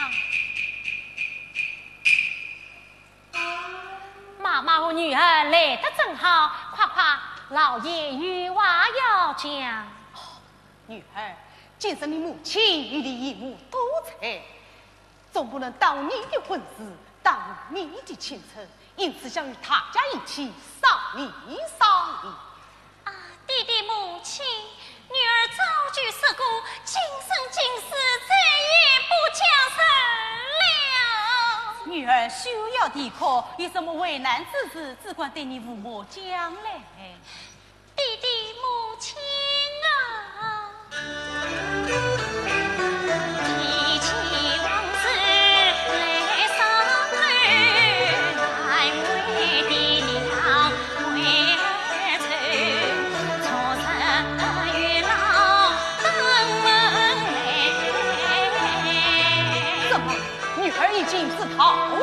妈妈和女儿来得正好，快快，老爷有话要讲。女儿，今日你母亲与你一母多才， 总不能耽误你的婚事，耽误你的青春，因此想与大家一起商议商议。啊，爹爹母亲，女儿早就说过，今生今世再也不嫁人了。女儿休要啼哭，有什么为难之事，只管对你父母讲来。 爹爹母亲啊，提起往事来伤透，难为爹娘归儿走，昨日月老登门来。怎么，女儿已经知道了？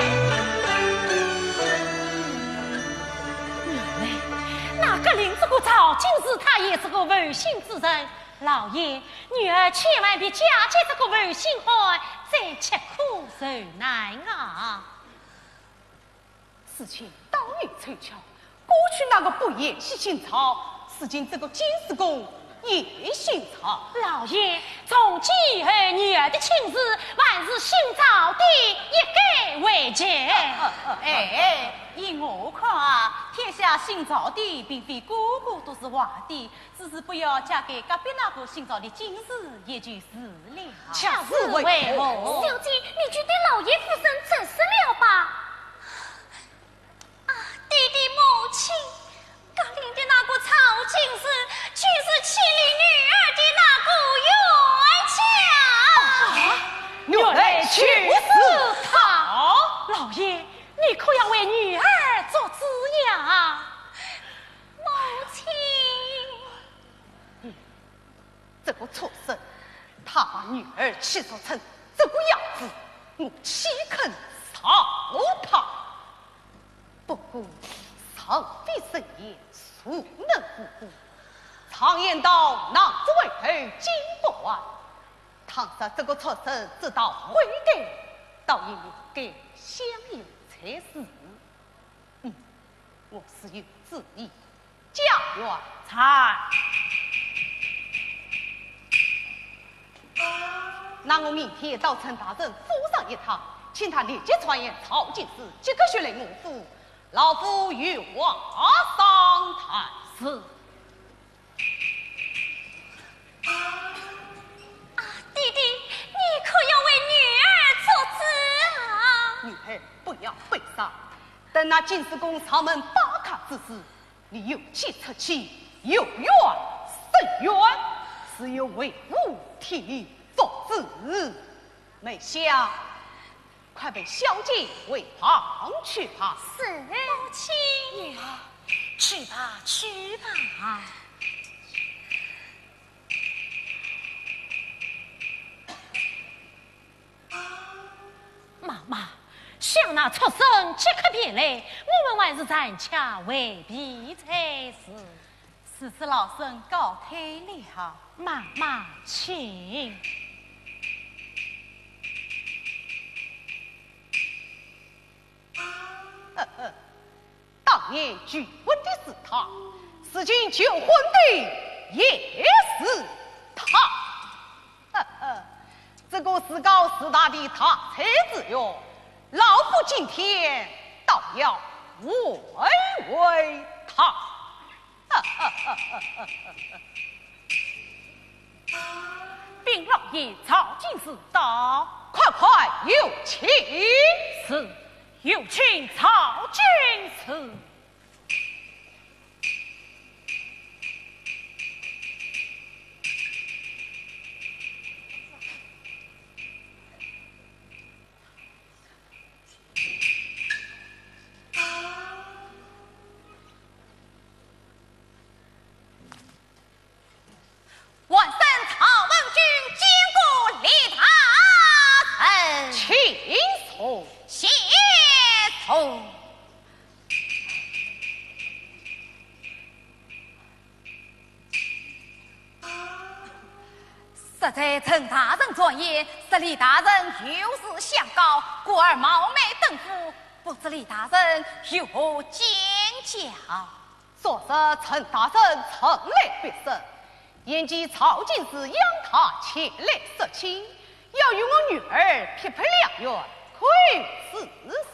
原来，那个令这个赵进士，他也是个负心之人。老爷，女儿千万别嫁给这个负心汉，再吃苦受难啊！ 事情倒有凑巧，过去那个伯爷也姓赵，如今这个进士公也姓赵。老爷，从今以后，女儿的亲事还是姓赵的一概为佳。哎，依我看啊，天下姓赵的并非个个都是坏的，只是不要嫁给隔壁那个姓赵的进士也就是了。却是为何？小姐，你就对老爷夫人直说了吧。 啊，爹爹母亲，隔壁的那个赵进士，就是欺凌女儿的那个冤家。啊，原来就是他。老爷，你可要为女儿做主呀。母亲。 这个畜生，他把女儿欺负成这个样子，我岂肯饶他？不过，人非圣贤，孰能无过？常言道，能者为后，进不晚。倘若这个畜生知道悔改，倒也应该响应才是。嗯，我自有主意。 家院在。那我明天到陈大人府上一趟，请他立即传言曹进士即刻前来我府，老夫有话商谈。是。啊，爹爹，你可要为女儿做主啊！女儿不要悲伤，等那进士公上门拜客之时，你有气出气，有冤伸冤，自有为父替你做主。 梅香，快陪小姐回房去吧。是。母亲。女儿，去吧，去吧。妈妈，想那畜生即刻便来，我们还是暂且回避才是。 是，是，老身告退了。妈妈，请。当年拒婚的是他，如今求婚的也是他。只顾自高自大的大才子哟，老夫今天倒要会会他。 禀老爷，曹进士到。快快有请。是，有请曹进士。 王孙曹文君见过李大人。请坐。谢坐。 实在陈大人传言，说李大人有事相告，故而冒昧登府，不知李大人有何见教？昨日陈大人曾来别舍，言及曹进士央他前来说亲，要与我女儿匹配良缘，可有此事？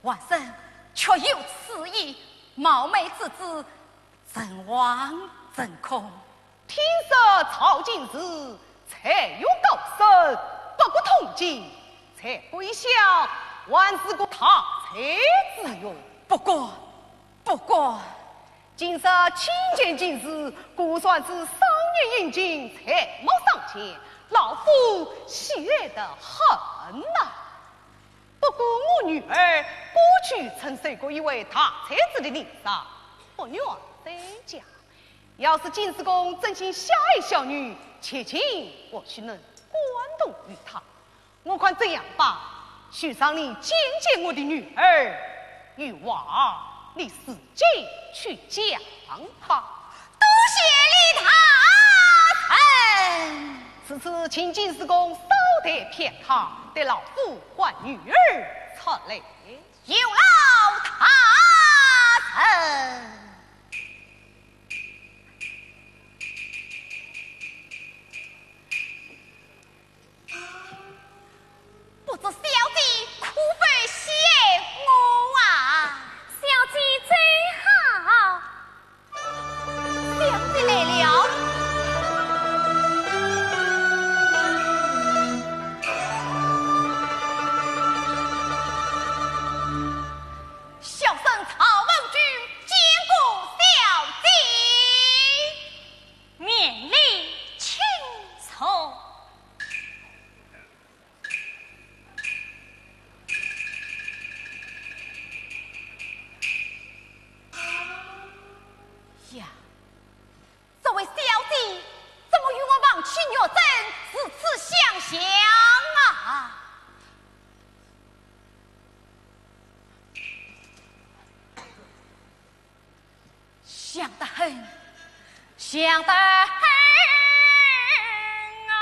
王孙，确有此意，冒昧之至， 诚惶诚恐。听说曹进士才学高深，博古通今，在贵校还是个大才子哟。不过，不过，今日亲见进士，可算是双眼应金，才貌双全，老夫喜爱得很呐。 不过我女儿过去曾受过一位大才子的领赏，不愿再嫁。要是进士公真心相爱小女，前情或许能感动于她。我看这样吧，许让你见见我的女儿，余话你自己去讲吧。多谢李大人。 如此，请进士公稍待片刻，待老夫唤女儿出来。有劳大人。不知小姐可否喜爱我啊？小姐最好。 小姐来了。小生曹文君见过小姐。免礼请坐。 呀，这位小姐怎么与我房妻玉贞如此相像啊？像得很，像得很啊！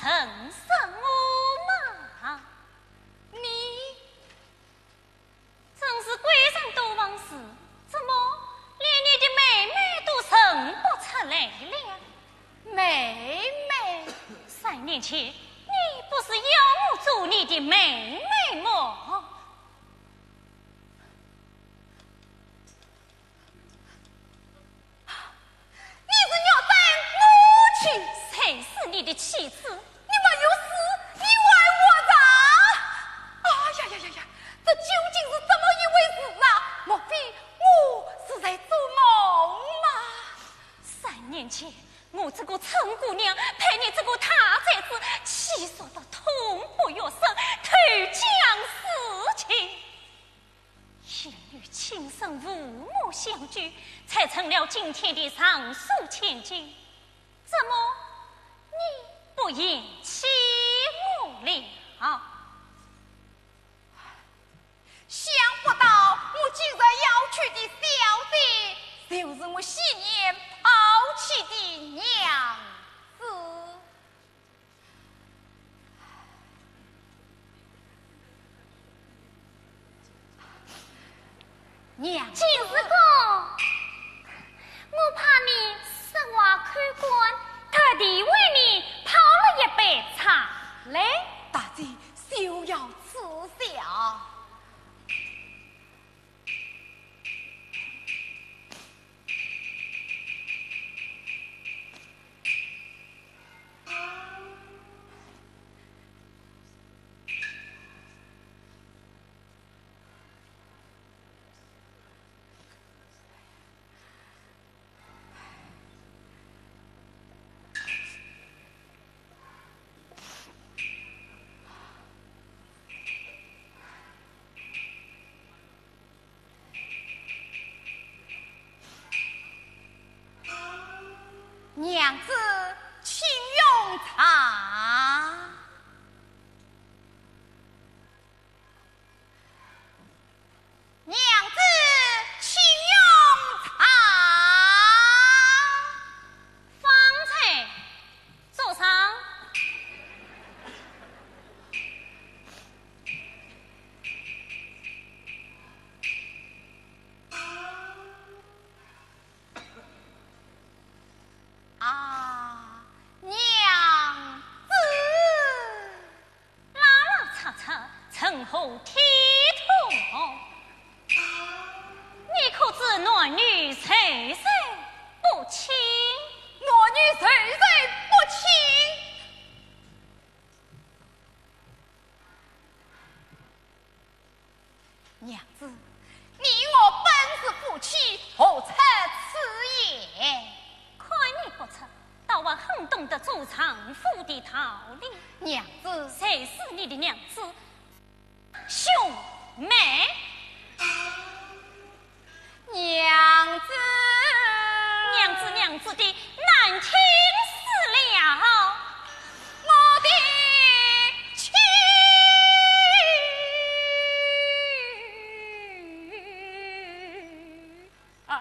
认识我吗？你真是贵人多忘事，怎么连你的妹妹都认不出来了？妹妹？三年前，你不是要我做你的妹妹吗？ 你是要带我去？谁是你的妻子？你没有死，你还活着？哎呀呀呀呀，这究竟是怎么一回事啊？莫非我是在做梦吗？三年前，我这个陈姑娘被你这个大宅子气煞得痛不欲生，投江四境。 一女亲生父母相救，才成了今天的尚书千金，怎么你不嫌弃我了？想不到我今日要娶的小姐，就是我昔年抛弃的娘子。 娘子。金四哥，我怕你失怀口干，特地为你泡了一杯茶。来，大姐，休要恥笑。 娘子，请用茶。 娘子，请用茶。方才坐上。 啊，娘子。拉拉扯扯，成何体统？你可知男女授受不亲？男女授受不亲？ 娘子，你我本是夫妻，何出此言？看你不出，倒还很懂得做丈夫的道理。娘子。谁是你的娘子？兄妹。 娘子。娘子，娘子的难听死了。我的妻。啊。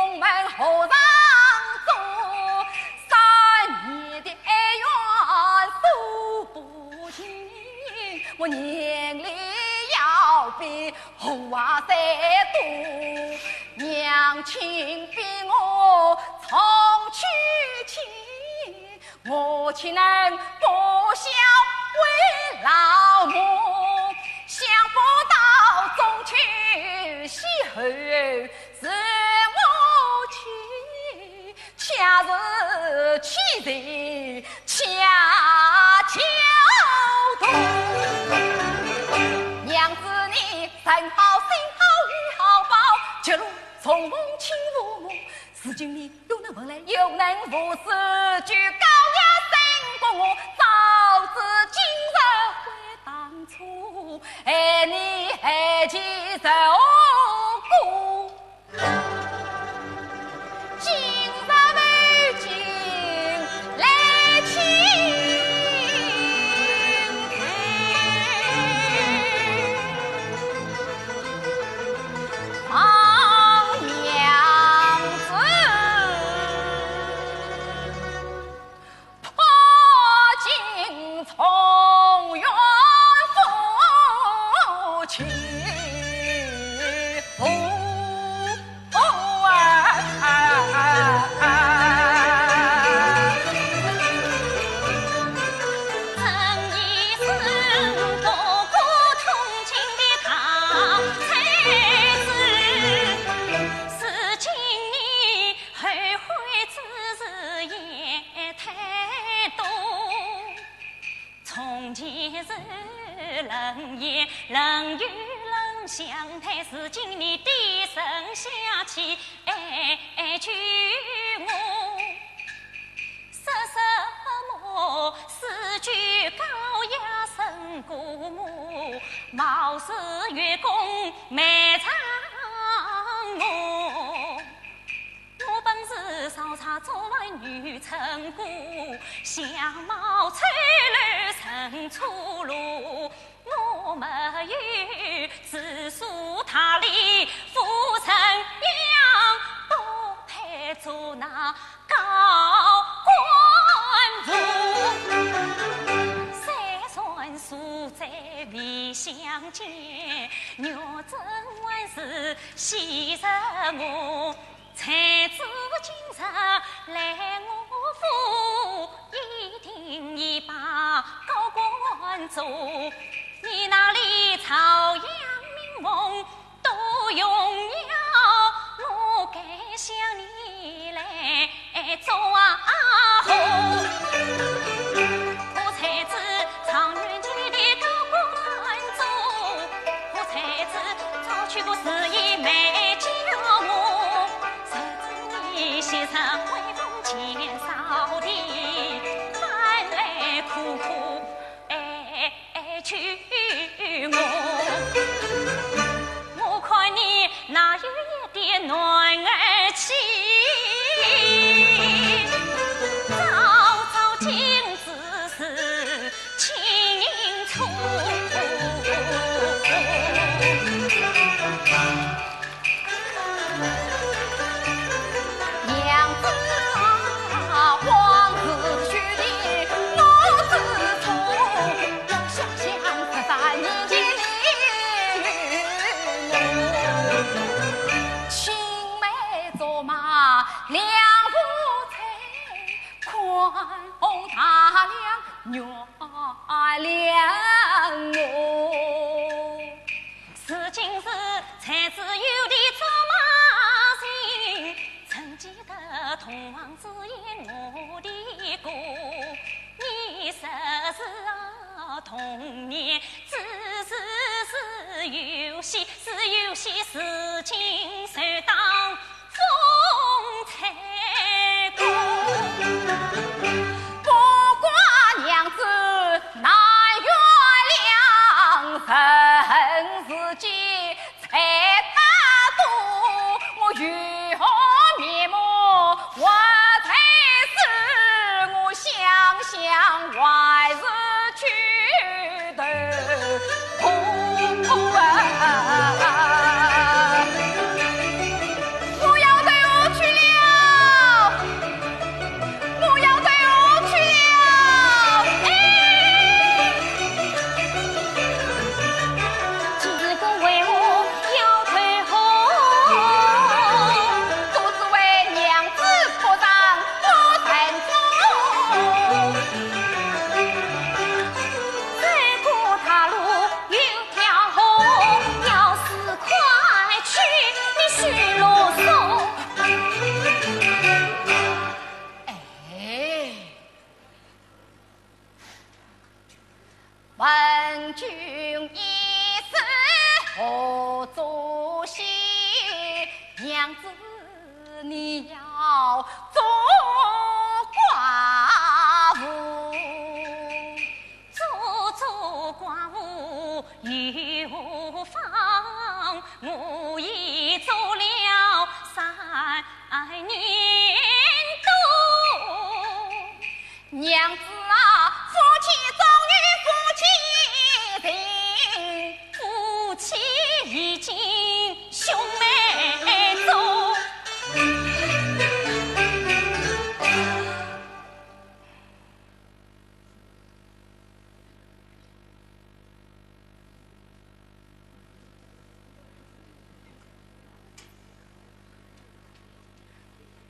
我们和尚做，三年的哀怨诉不尽。我年里要比和尚多，娘亲比我重娶亲。 我岂能不孝为老母？想不到中秋邂逅是我妻，恰是妻子恰巧同。娘子你人好心好意好报，却如重逢亲父母。如今你 又能问来又能无事，就高压胜过我，早知今日悔当初，害你害妻受苦。今日未尽来请罪。 望娘子破镜重圆夫妻。哦，哦啊，啊，啊，啊。 从前是冷言冷语冷相待，如今你低声下气哀求我。 说什么四句高雅胜过我，貌似月宫美嫦娥。我本是烧茶作饭女村姑，相貌丑陋成粗鲁。 我没有知书达理，夫人养不配做那高官父。虽然素斋未相见，玉贞还是稀罕我。 才子今日来我府，一定要把高官做。你那里朝阳名望都荣耀，我该想你来做啊好。 我才子状元前的高官做，我才子早娶个四姨妹叫我，谁知你昔日威风前扫地，反来苦苦哀求我。我看你哪有一点男儿气，照照镜子是 情错。娘子啊，往事休提，我知错。要想想十三年前你与我，青梅竹马两不睬。 宽宏大量原谅我。如今是才子有的竹马行，怎记得同往之言我的过？你说是啊，童年只是是游戏，是游戏，如今就当 风采过。不管娘子难原谅，人世间财大多，我有何面目活在世？我想想还是去 头痛啊！我要对我祖问君一声何作戏，娘子你要做寡妇。做做寡妇又何妨，我已做了三年多。 娘子啊，夫妻终有夫妻情，夫妻已经兄妹宗。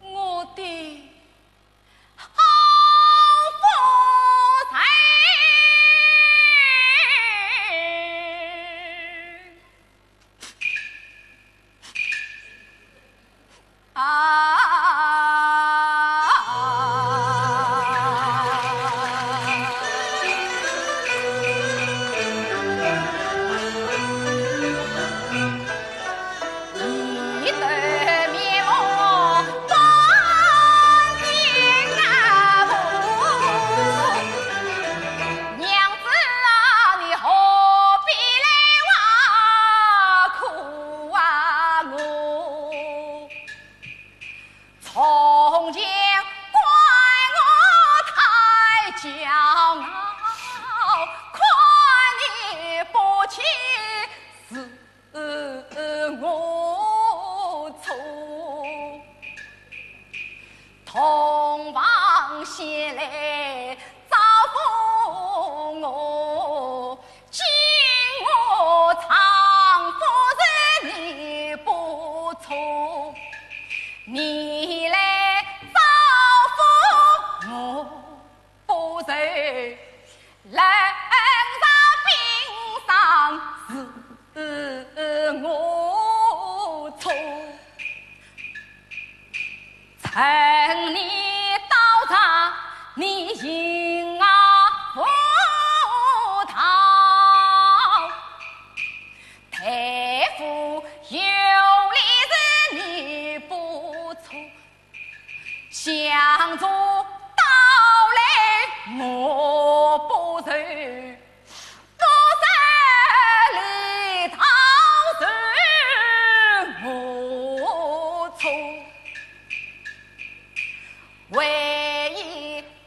我的 好夫人。啊。你的面目半点啊无，娘子啊，你何必来挖苦啊我？从前怪我太骄傲，看你不起是 我错，洞房先来招呼我，见我丈夫是你不错，你来招呼我 不是，人在冰上是我错。趁你刀上，你行啊无道，大夫有理是你不错。 想着道来我不受，不受理道是我错。为一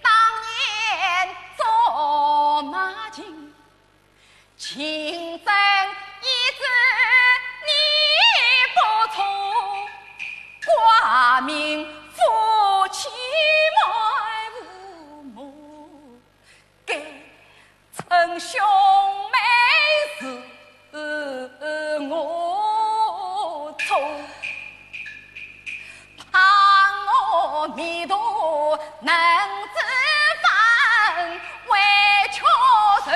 当年做马情， 情真意真你不错，挂名夫妻满父母，该称兄妹是我错。 怕我迷途能自返，为求受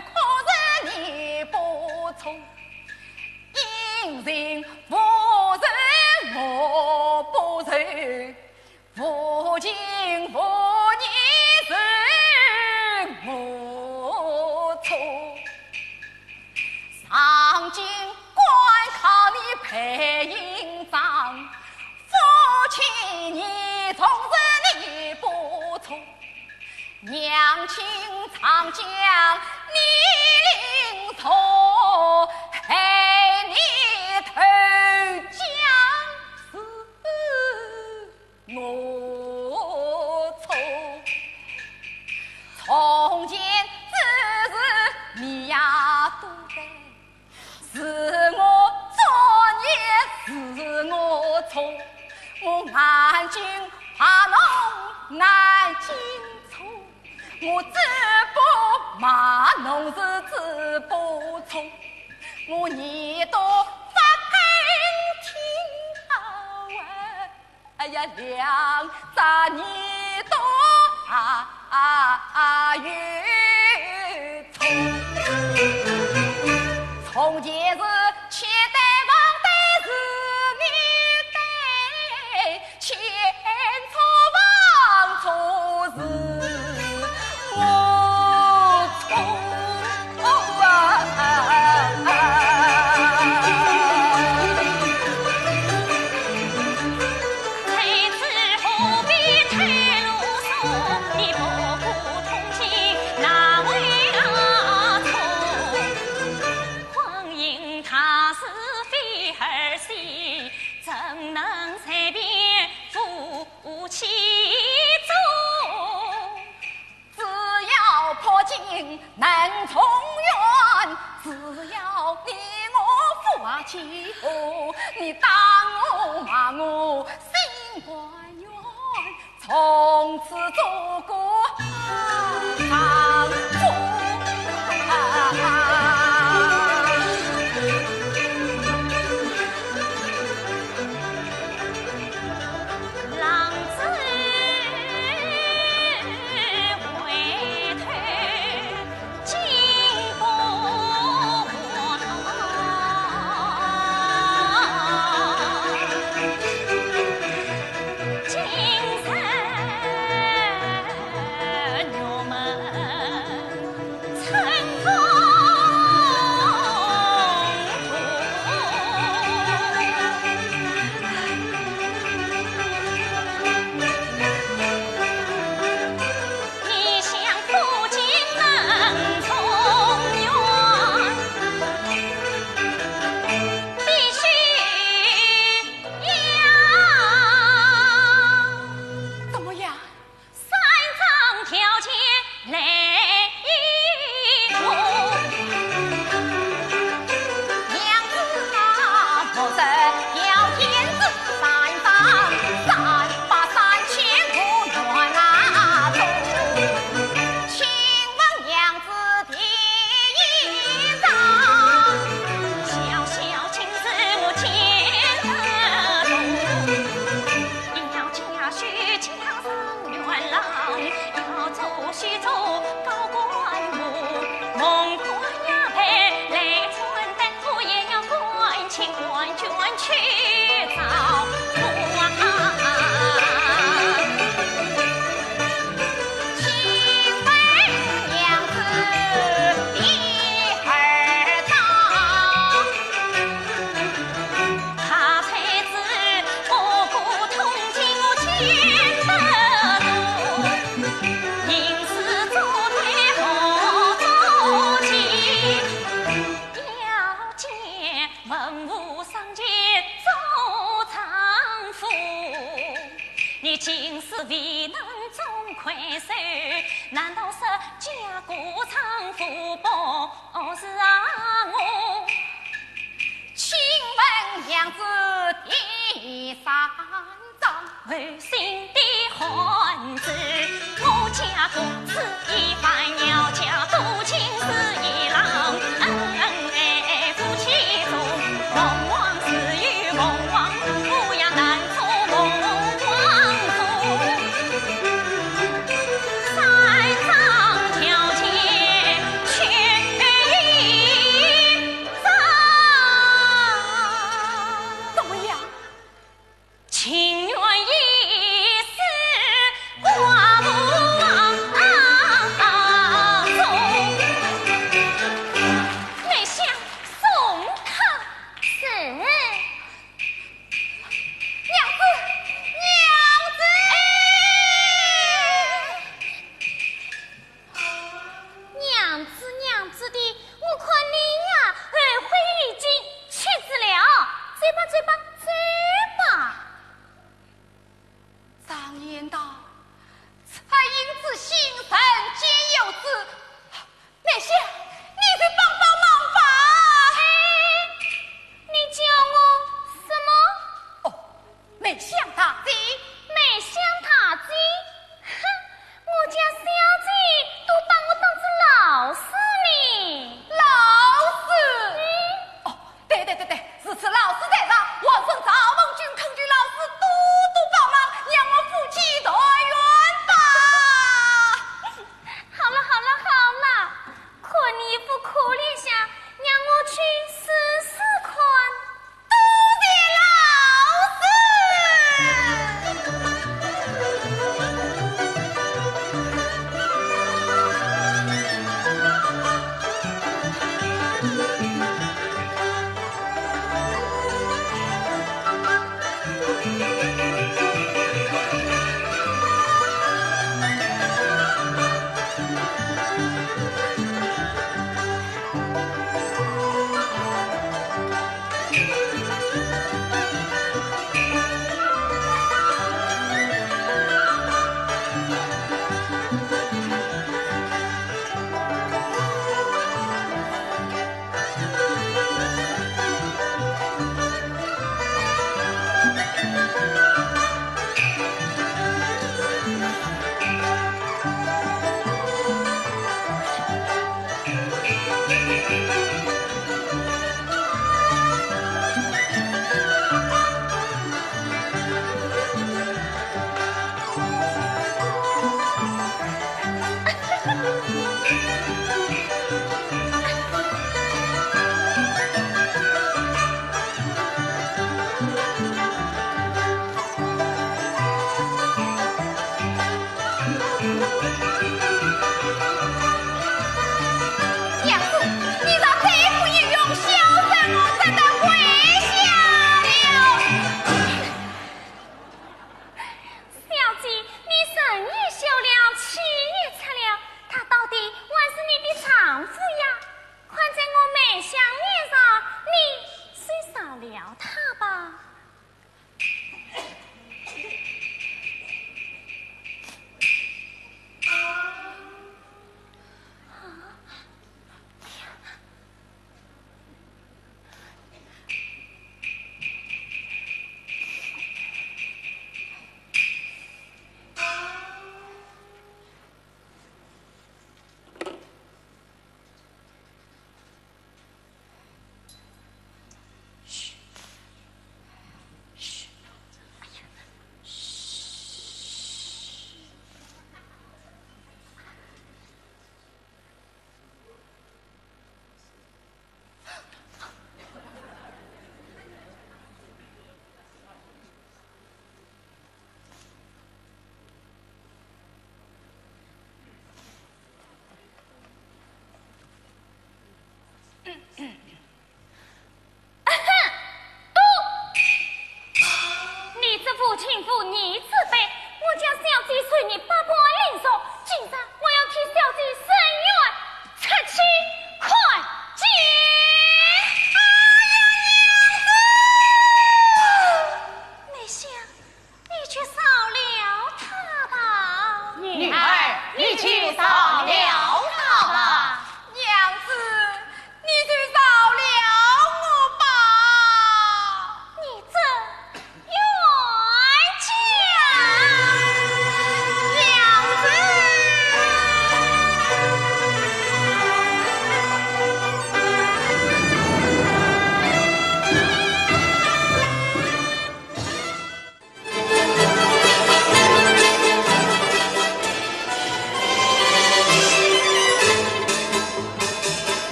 苦是你不错，因情无情我不受，无情无义是我错。 上京赶考你配行装，夫妻义重是你不错，娘亲长江你领错，害你投江是 我错。从前之事你呀都对，是我作孽是我错，我眼睛怕侬眼睛错，我嘴巴骂侬是嘴巴错，我耳朵发根听好啊。 哎呀，两只耳朵啊，啊，有错。从前是千担房担是你担，千错房错是我错。能中原，只要你我夫妻和，你打我骂我心甘愿，从此做个好丈夫。怎么样？